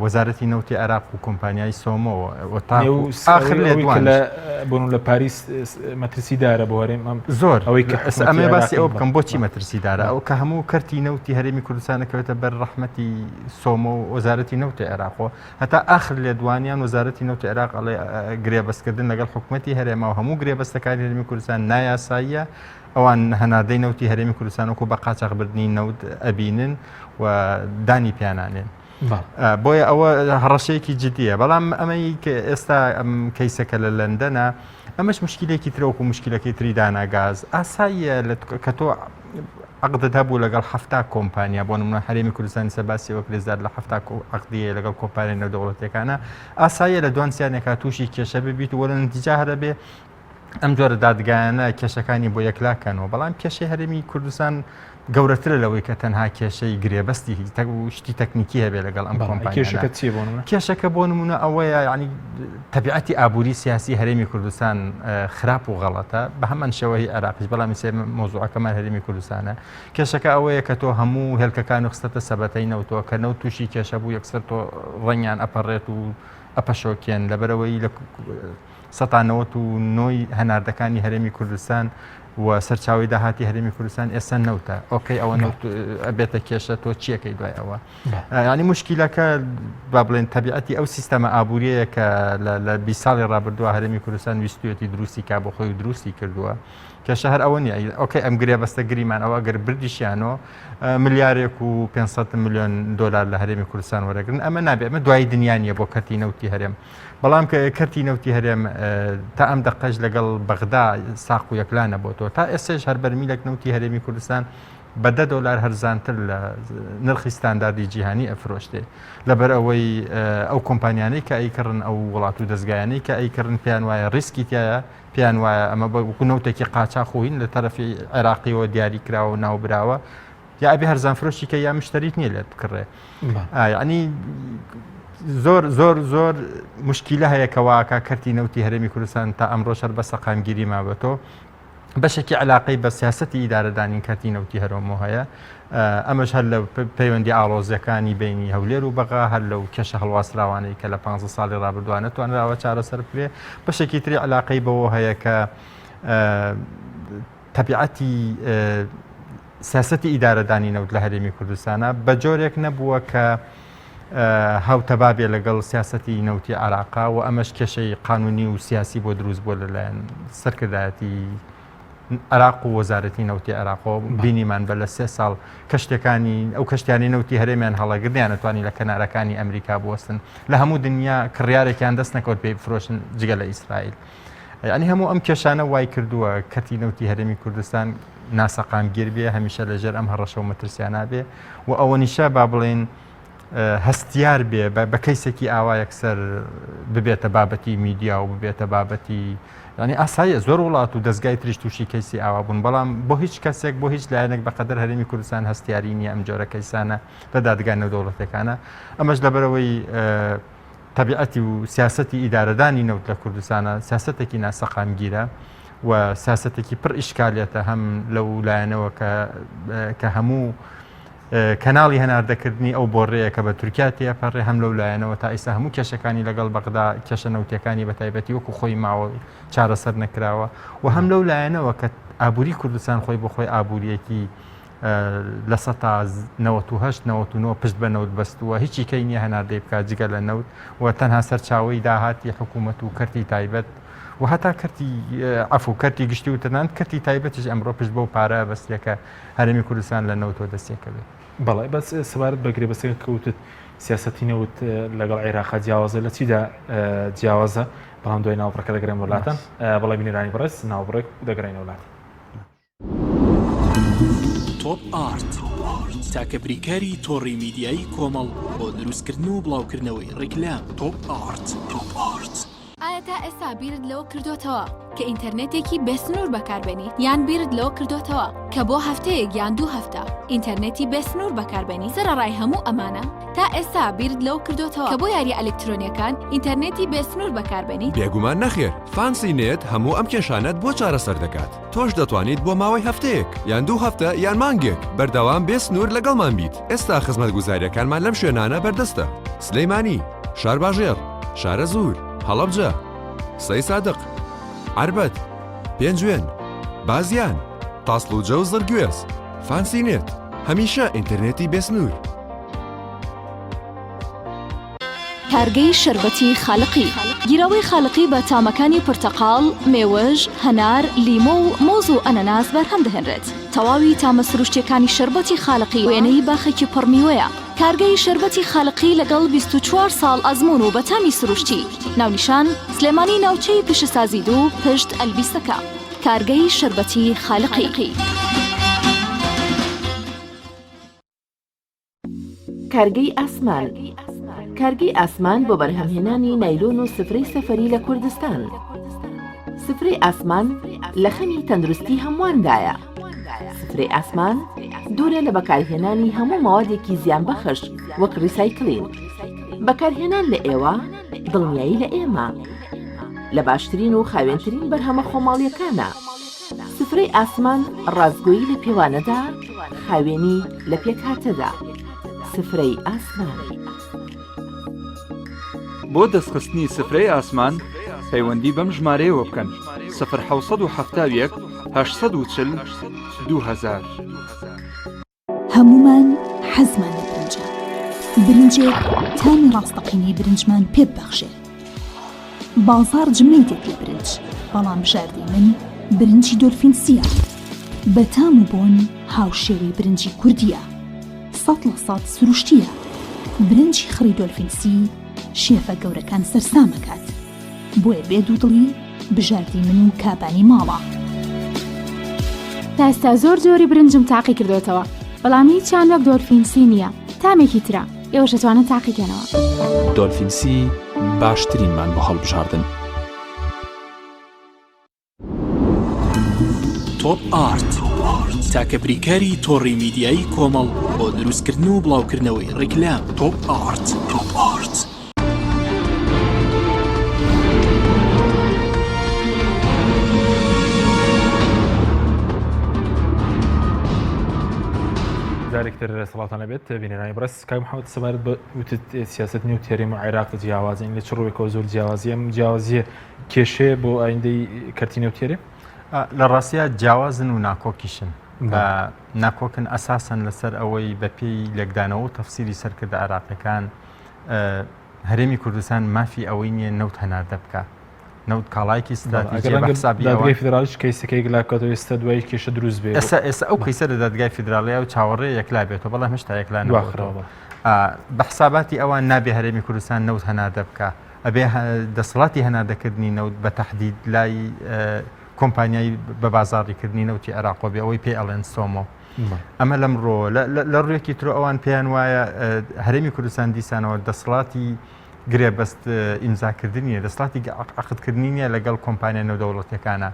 وەزارەتی نەوتی عێراق و کۆمپانیای سۆمۆ و آخر لێدوان بۆن لە پاریس مەترسیدارە بۆ هەرێم ئەم زۆر ئەوەی کە ئەمێ باسی ئەو بکەم بۆچی مەترسیدارە ئەو کە هەموو کەرتی نەوتی هەرێمی کوردستان ئەکەوێتە بەر ڕەحمەتی سۆمۆ و وەزارەتی نەوتی عێراقەوە هەتا ئاخر لێدوانیان وەزارەتی نەوتی عێراق ئەڵێ گرێبەستکردن لەگەڵ حکومەتی هەرێما و هەموو گرێبەستەکانی هەرێمی کوردستان نایاساییە ئەوان هەناردەی نەوتی هەرێمی کوردستان وەکو بە قاچاخبردنی نەوت ئەبینن و دانی پیانانێن. بۆیە ئەوە هەڕەشەیەکی جدیە بەڵام ئەمەی کە ئێستا ئەم کەیسەکە لە لەندەنە ئەمەش مشکلێکی ترەوەکو مشکلەکەی تری داناگاز ئاساییە کە تۆ عقدت هەبوو لەگەڵ حەفتا کۆمپانیا بۆ نمونە هەرێمی کوردستانی سەر باسی وەک رێزدار لە حەفتا عقدیە لەگەڵ کۆمپانیا نێودەوڵەتیەکانە ئاساییە لە دوان سیانێکا تووشی کێشە ببیت و لە نتیجا هەرە بێ ئەم جۆرە دادگایانە کێشەکانی بۆ یەکلاکەنەوە بەڵام کێشەی هەرێمی کوردستان گەورەترە لەوەی کە تەنها کێشەی گرێبەستی شتی تەکنیکی هەبێ لەگەڵ ئەم کۆمپانیانە کێشەکە بۆ نمونە ئەوەیە یعنی تەبیعەتی ئابووری سیاسی هەرێمی کوردستان خراپ و غەڵەتە بە هەمان شێوەی عێراقیش بەڵام سێ مۆزوعەکەمان هەرێمی کوردستانە کێشەکە ئەوەیە کە تۆ هەموو هێلکەکان و خستەتە سەبەتەی نەوتەوە کە نەوت تووشی کێشە بوو یەکسەر تۆ ڕەنگیان ئەپەڕێت و ئەپەشۆکێن لەبەرەوەی لە سەتا 99 هەناردەکانی هەرێمی کوردستان و سەرچاوی داهاتی هەرێمی کوردستان ئێستا نەوتە okay ئەوە نەوت ئەبێتە کێشە تۆ چیەکەی دوای ئەوە ینی مشکیلەکە با بڵێن تەبیعەتی ئەو سیستەمە ئابووریەیە کە لە 20 ساڵی ڕابردووە هەرێمی کوردستان ویستویەتی دروستی کا بۆ خۆی و دروستی کردووە. کێشە هەر ئەوە نیە okay ئەم گرێبەستە گریمان ئەوە ئەگەر بردیشیانەوە ملیارێک و 500 میلیۆن دلار لە هەرێمی کوردستان وەرەگرن ئەمە نابێ ئەمە دوای دنیا نیە بۆ کەرتی نەوتی هەرێم بەڵام کە کەرتی نەوتی هەرێم تا ئەم دەقەش لەگەڵ بەغدا ساق و یەکلا نەبۆتەوە تا ئێستێش هەر بەرمیلێک نەوتی هەرێمی کوردستان بە دە دۆلار هەرزانتر لە نرخی ستانداردی جیهانی ئەفرۆشتێ لەبەر ئەوەی ئەو کۆمپانیانەی کە ئەیکڕن ئەو وڵات و دەستگایانەی کە ئەیکڕن پێیان وایە ڕیسکی تایە پێیان وایە ئەمە وەکو نەوتێکی قاچاخ و هین لە تەرەفی عێراقیەوە دیاری کراوە و ناوبراوە یا ئەبێ هەرزان فرۆشی کە یا مشتریت نییە لێت بکڕێ ینی زۆر زۆر زۆر مشکیلە هەیە کەواکە کەرتی نەوتی هەرێمی کوردستان تا ئەمڕۆ شەر بە سەقامگیری مابەتەوە بەشێکی علاقەی بە سیاستی ئیدارەدانی کەرتی نەوتی هەرۆمۆ هەیە ئەمەش هەر لە پەیوەندی ئاڵۆزیەکانی بینی هەولێر و بەغا هەر لەو کێشە هەڵواسراوانەی کە لە 15 ساڵی ڕابردووە نەتوانراوە چارەسەر بکرێ بەشێکی تری علاقەی بەوە هەیە کە تەبیعەتی سیاستی ئیدارەدانی نەوت لە هەرێمی کوردستانە بە جۆرێک نەبووە کە هاوتەبا بێ لەگەڵ سیاستی نەوتی عراقا و ئەمەش کێشەی قانونی و سیاسی بۆ دروست بووە لەلایەن سەرکردایەتی عراق و وەزارەتی نەوتی عێراقەوە بینیمان بە لە سێ ساڵ کەشتەکانی ئەو کەشتیانی نەوتی هەرێمیان هەڵەگرنیان نەتوانی لە کەنارەکانی ئەمریکا بوەستن لە هەموو دنیا کڕیارێکیان دەست نەکەوت پێی بفرۆشن جگە لە ئیسرائیل یعنی هەموو ئەم کێشانە وای کردووە کەرتی نەوتی هەرێمی کوردستان ناسەقامگیر بێ هەمیشە لەژێر ئەم هەڕەشە و مەترسیانە بێ و ئەوە نیشە با بڵێن هەستیار بێ بە کەیسێکی ئاوا یەکسەر ببێتە بابەتی میدیا و ببێتە بابەتی ینی ئاساییە زۆر وڵات و دەستگای تریش تووشی کەیسی ئاوا بوون بەڵام بۆ هیچ کەسێک بۆ هیچ لایەنێک بەقەدەر هەرێمی کوردستان هەستیاری نییە ئەم جۆرە کەیسانە لە دادگا نێودەوڵەتەکانە ئەمەش لەبەرەوەی تەبیعەتی و سیاسەتی ئیدارەدانی نەوت لە کوردستانە سیاسەتێکی ناسەقامگیرە و سیاسەتێکی پڕ ئیشکالیەتە هەم لەو لایەنەوە کە کە هەموو کەناڵی هەناردەکردنی ئەو بۆڕەیە کە بە تورکیا تێپەڕێ هەم لەو لایەنەوە تا ئیستا هەموو کێشەکانی لەگەڵ بەغدا کێشە نەوتیەکانی بە تایبەتی وەکو خۆی ماوە چارەسەر نەکراوە و هەم لەو لایەنەوە کە ئابووری کوردستان خۆی بۆ خۆی ئابووریەکی 98% 99 پشت بە نەوت بەستووە هیچی کەی نییە هەناردەی بکات جگە لە نەوت و تەنها سەرچاوەی داهاتی حکوومەت و کەرتی تایبەت و هەتا کەرتی عەفو کەرتی گشتی و تەنانەت کەرتی تایبەتیش ئەمڕۆ پشت بەو پارە بەستیە کە هەرێمی کوردستان لە نەوتەوە دەستێکەوێت. بەڵێ بەس سەبارەت بە گرێبەستەکە کە وتت سیاسەتی نەوت لەگەڵ عێراقا جیاوازە لە چیدا جیاوازە بەڵام دوای ناوبڕەکە دەگەرێن وڵاتان بەڵێ بینەرانی بەڕێز ناوبڕێک دەگەڕێنەوە وڵاتان. تۆپ ئارت تاکە بریکاری تۆڕی میدیایی کۆمەڵ بۆ دروستکردن و بڵاوکردنەوەی ڕیکلام تۆپ ئارت تۆپ ئارت. ئایا تا ئێستا بیرت لەوە کردۆتەوە کە ئینتەرنێتێکی بێسنوور بەکاربێنیت؟ یان بیرت لەوە کردۆتەوە کە بۆ هەفتەیەک یان دوو هەفتە ئینتەرنێتی بێسنوور بەکاربێنیت؟ سەرەڕای هەموو ئەمانە تا ئێستا بیرت لەوە کردۆتەوە کە بۆ یارییە ئەلکترۆنییەکان ئینتەرنێتی بێسنوور بەکاربێنیت؟ بێگومان نەخێر، فانسی نێت هەموو ئەم کێشانەت بۆ چارەسەر دەکات. تۆش دەتوانیت بۆ ماوەی هەفتەیەک یان دوو هەفتە یان مانگێک بەردەوام بێ سنوور لەگەڵمان بیت. ئێستا خزمەتگوزارییەکانمان لەم شوێنانە بەردەستە، سلێمانی، شارباژێڕ، شارەزوور، هەڵەبجە، سەیسادق، عەربەت، پێنجوێن، بازیان، تاسڵوجە و زڕگوێز. فانسی نێت، هەمیشە ئینتەرنێتی بێ سنوور. کارگەی شەربەتی خالقی. گیراوەی خالقی بە تامەکانی پرتەقاڵ، مێوژ، هەنار، لیمۆ و مۆز و ئەنەناس بەرهەم دەهێنرێت. تەواوی تامە سروشتیەکانی شەربەتی خالقی وێنەی باخێکی پڕ میوەیە. کارگەی شەربەتی خالقی لەگەڵ 24 ساڵ ئەزموون و بە تامی سروشتی. ناونیشان، سلێمانی ناوچەی پیشەسازی دوو، پشت ئەلبیسەکە. کارگەی شەربەتی خالقی. کارگەی ئاسمان کارگەی ئاسمان بۆ بەرهەمهێنانی نایلۆن و سفرەی سەفەری لە کوردستان سفرەی ئاسمان لە خەمی تەندروستی هەموواندایە سفرەی ئاسمان دوورە لە بەکارهێنانی هەموو مەوادێکی زیانبەخش وەک ڕیسایکلین بەکارهێنان لە ئێوە دڵنیایی لە ئێمە لە باشترین و خاوێنترین بەرهەمە خۆماڵیەکانە سفرەی ئاسمان ڕاستگۆیی لە پێوانەدا، خاوێنی لە پێکهاتەدا. سفرەی ئاسمان. بۆ دەستخستنی سفرەی ئاسمان پەیوەندی بەم ژمارەیەوە بکەن، سفر 771 840 2000. هەموومان حەزمان لە برنجە، برنجێک تامی ڕاستەقینەی برنجمان پێ ببەخشێ. بازاڕ جمەی دێت لە برنج، بەڵام بژاردەی من. برنجی دۆلفین سیە. بە تام و بۆن هاوشێوەی برنجی کوردییە. 100% سروشتییە. برنجی خڕی دۆلفین سی شێفە گەورەکان سەرسام ئەکات. بۆیە بێ دوودڵی بژاردی من و کابانی ماڵە. تا ئێستا زۆر جۆری برنجم تاقی کردۆتەوە بەڵام هیچیان وەک دۆلفین سی نییە تامێکی ترە ئێوەش ئەتوانن تاقی کەنەوە. دۆلفین سی باشترینمان بۆ هەڵبژاردن. تۆپ ئارت تاکە بریکاری تۆڕی میدیایی کۆمەڵ بۆ دروستکردن و بڵاوکردنەوەی ڕیکلام تۆپ ئارت تۆپ ئارت. جارێکتر سڵاوتان لەبێت بینەرانی بەڕێز کاک محەممەد سەبارەت بە وتت سیاست نێو تێرێم و عێراق جیاوازین لە چ ڕووێکەوە زۆر جیاوازی ئەم جیاوازیە کێشەیە بۆ ئایندەی کەرتی نەوتی هەرێم؟ لە ڕاستیا جیاوازن و ناکۆکیشن. ناکۆکن ئەساسەن لەسەر ئەوەی بەپێی لێکدانەوە و تەفسیری سەرکردە عێراقیەکان هەرێمی کوردستان مافی ئەوەی نییە نەوت هەناردە بکە. نەوت کاڵایەکی ستراتیژیە بە حسابی دادگای فیدراڵیش کەیسەکە یەکلا بکاتەوە ئێستا دوای کێشە دروست بێ. ئێستا ئێستا ئەو کەیسە لە دادگای فیدراڵیە و چاوەڕێ یەکلا بێتەوە بەڵام هێشتا یەکلا نەبووەتەوە. بە حساباتی ئەوان نابێ هەرێمی کوردستان نەوت هەناردە بکە. ئەبێ دەسەڵاتی هەناردەکردنی نەوت بە تەحدید لای کۆمپانیای بە بازاڕیکردنی نەوتی عێراقەوە بێ ئەوەی پێی ئەڵێن سۆمۆ. ئەمە لەم ڕۆ لە ڕوویەکی ترۆ ئەوان پێیان وایە هەرێمی کوردستان دیسانەوە دەسەڵاتی گرێبەست ئیمزاکردنی نیە دەسەڵاتی عەقدکردنی نییە لەگەڵ کۆمپانیا نێودەوڵەتیەکانە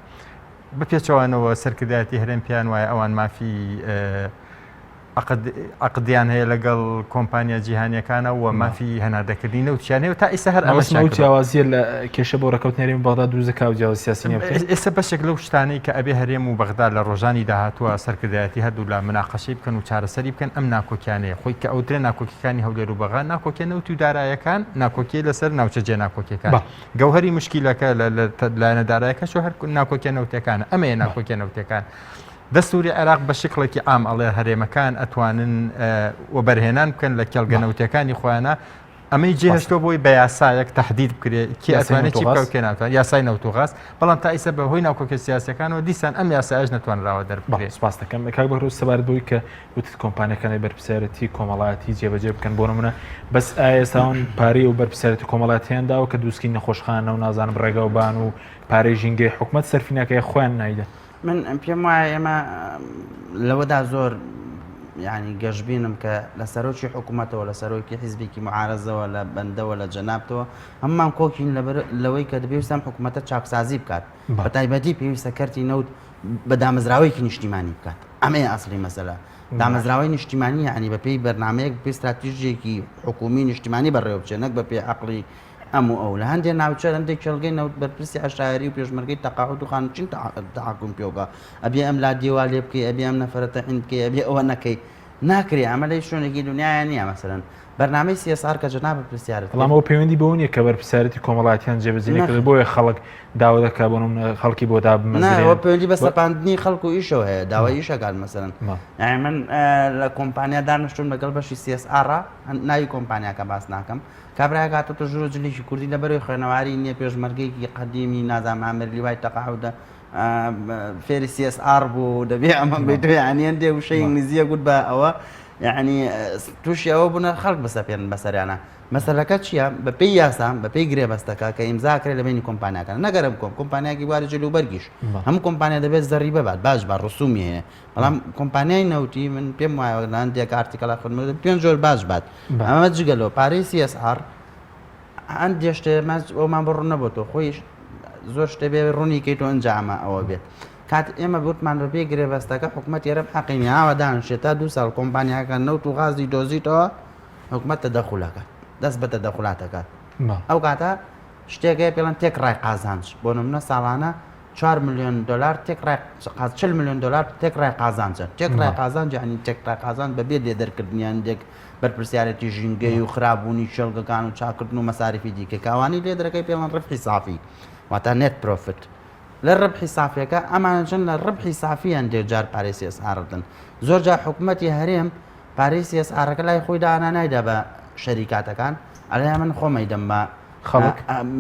بە پێچەوانەوە سەرکردایەتی هەرێم پێیان وایە ئەوان مافی عەقدیان هەیە لەگەڵ کۆمپانیا جیهانیەکانە و مافی هەناردەکردنی نەوتیان هەیە و تا ئیستا هەر ئەمەش ئەو جیاوازیە لە کێشە بۆ ڕێکەوتنی هەرێم و بەغدا دروست دەکا و جیاوازی سیاسی نیە بکەین. ئێستا بەشێک لەو شتانەی کە ئەبێ هەرێم و بەغدا لە ڕۆژانی داهاتووە سەرکردایەتی هەردوولا مناقەشەی بکەن و چارەسەری بکەن ئەم ناکۆکیانەیە خۆی کە ئەوترێ ناکۆکیەکانی هەولێر و بەغا ناکۆکیە نەوتی و دارایەکان ناکۆکیە لەسەر ناوچە جێناکۆکیەکان گەوهەری مشکیلەکە لە لایەنە دارایەکەش و هەر ناکۆکیە نەوتیەکانە ئەمەیە ناکۆکیە نەوتیەکان. دەستوری عێراق بە شکڵێکی عام ئەڵێ هەرێمەکان ئەتوانن وەبەرهێنان بکەن لە کێڵگە نەوتیەکانی خۆیانە ئەمەی جێهێشتووە بۆی بە یاسایەک تهدید بکرێ کێ ئەتوانێت چی بکا و کێ ناتوانێت یاسای نەوت و غاز بەڵام تا ئیسە بە هۆی ناکۆکیە سیاسیەکانەوە دیسان ئەم یاسایەش نەتوانراوە دەربکرێت. سپاس دەکەم کاک بەهرۆز سەبارەت بەوەی کە وتت کۆمپانیاکان بەرپرسیارەتی کۆمەڵایەتی جێبەجێ بکەن بۆ نمونە بەس ئایا ئێستا ئەوان پارەی ئەو بەرپرسیارەتی کۆمەڵایەتیان داوە کە دروستکردنی نەخۆشخانە و نازانم ڕێگاوبان و پارەی ژینگەی حکومەت سەرفی ناکە یا خۆیان نایدەن؟ من پێم وایە ئێمە لەوەدا زۆر ینی گەشببینم کە لە سەرۆکی حکوومەتەوە لە سەرۆکی حیزبێکی معارەزەوە لە بەندەوە لە جەنابتەوە هەمومان کۆکین لەوەی کە پێویستە ئەم حکوومەتە چاکسازی بکات بە تایبەتی پێویستە کەرتی نەوت بە دامەزراوەیەکی نیشتیمانی بکات ئەمەیە ئەسڵی مەسەلە دامەزراوەی نیشتیمانی یعنی بەپێی بەرنمەیەک پێ استراتیژێکی حکومی نیشتیمانی بەڕێوە بچێت نەک بەپێی عقلی ئەم و ئەو. لە هەندێ ناوچە، هەندێ کێڵگەی نەوت بەرپرسی عەشایەری و پێشمەرگەی تەقاعود و خانەنشین تەحەکوم پێوکا. ئەبێ ئەم لادێ وا لێ بکەی، ئەبێ ئەم نەفەرە تەعین بکەی، ئەبێ ئەوە نەکەی. ناکرێ. ئەمە لە هیچ شوێنێکی دونیایا نییە مەسەلەن. بەرنامەی CSR کە جەنابت پرسیارت بەڵام کرد. ئەوە پەیوەندی بەوە نییە کە بەرپرسیارێتی کۆمەڵایەتیان جێبەجێ نەکردووە، نەخێر. بۆیە خەڵک داوا دەکات بۆ نموونە خەڵکی بۆ نا، ئەوە دابمەزرێنن. پەیوەندی بە سەپاندنی خەڵک و ئیشەوە هەیە. داوای ئیش ئەکات مەسەلەن. یانی من لە کۆمپانیا دانیشتووم لەگەڵ بەشی CSR ناوی کۆمپانیاکە باس ناکەم. کابرایەک هاتۆتە ژوورو جلێکی کوردی لەبەرەوەی خوێنەواری نیە پێشمەرگەیەکی قەدیمی نازانم ئامر لیوای تەقاعودە فێری CSR بوو دەبێ ئەمە بێت یعنی هەندێ وشەی ئینگلیزیە گوت بە ئەوە یعنی تووشی ئەوە بوونە خەڵک بسەپێنن بەسەریانە مەسەلەکە چییە بە پێی یاسا بە پێی گرێبەستەکە کە ئیمزا کرێ لە بینی کۆمپانیاکان نەگەرم کۆم کۆمپانیاکی بواری جل و بەرگیش هەموو کۆمپانیا دەبێت زەریبە بات باش بە ڕسومی هەیە بەڵام کۆمپانیای نەوتی من پێم وایە لە هەندێک article ە خوێندمەوە پێنج جۆر باج بات ئەمە جگە لەوە پارەی CSR هەندێ شتێ ئەومان بۆ ڕوون نەبۆتەوە خۆیش زۆر شتێ بێ ڕوونی کەیت و ئەنجا ئەمە ئەوە بێت کات ئێمە گوتمان بە پێی گرێبەستەکە حکوومەت هەرێم حەقی نییە ئاوا دانیشێت تا دوو ساڵ کۆمپانیاکە نەوت و غازی دۆزیتەوە حکوومەت تەدەخولەکات دەست بە تەدەخولاتەکات ئەو کاتە شتێک هەیە پێڵەن تێکڕای قازانج بۆ نمونە ساڵانە چوار ملیۆن دۆلار تێکڕای قاز 40 ملیۆن دۆلار تێکڕای قازانجە تێکڕای قازانج یعنی تێکڕای قازانج بەبێ لێ دەرکردنی هەندێک بەرپرسیارێتی ژینگەی و خراپبوونی کێڵگەکان و چاکردن و مەساریفی دیکە کە ئەوانەی لێ دەرەکەی پێڵەن ڕبحی سافی واتە net profit لە ڕبحی سافیەکە ئەمانە چەند لە ڕبحی سافی هەندێک جار پارەی CSR دەن زۆر جار حکوومەتی هەرێم پارەی CSR ەکە لای خۆی دانا نایدا بە شەریکاتەکان ئەڵێ من خۆم ئەیدەم بە. خەڵک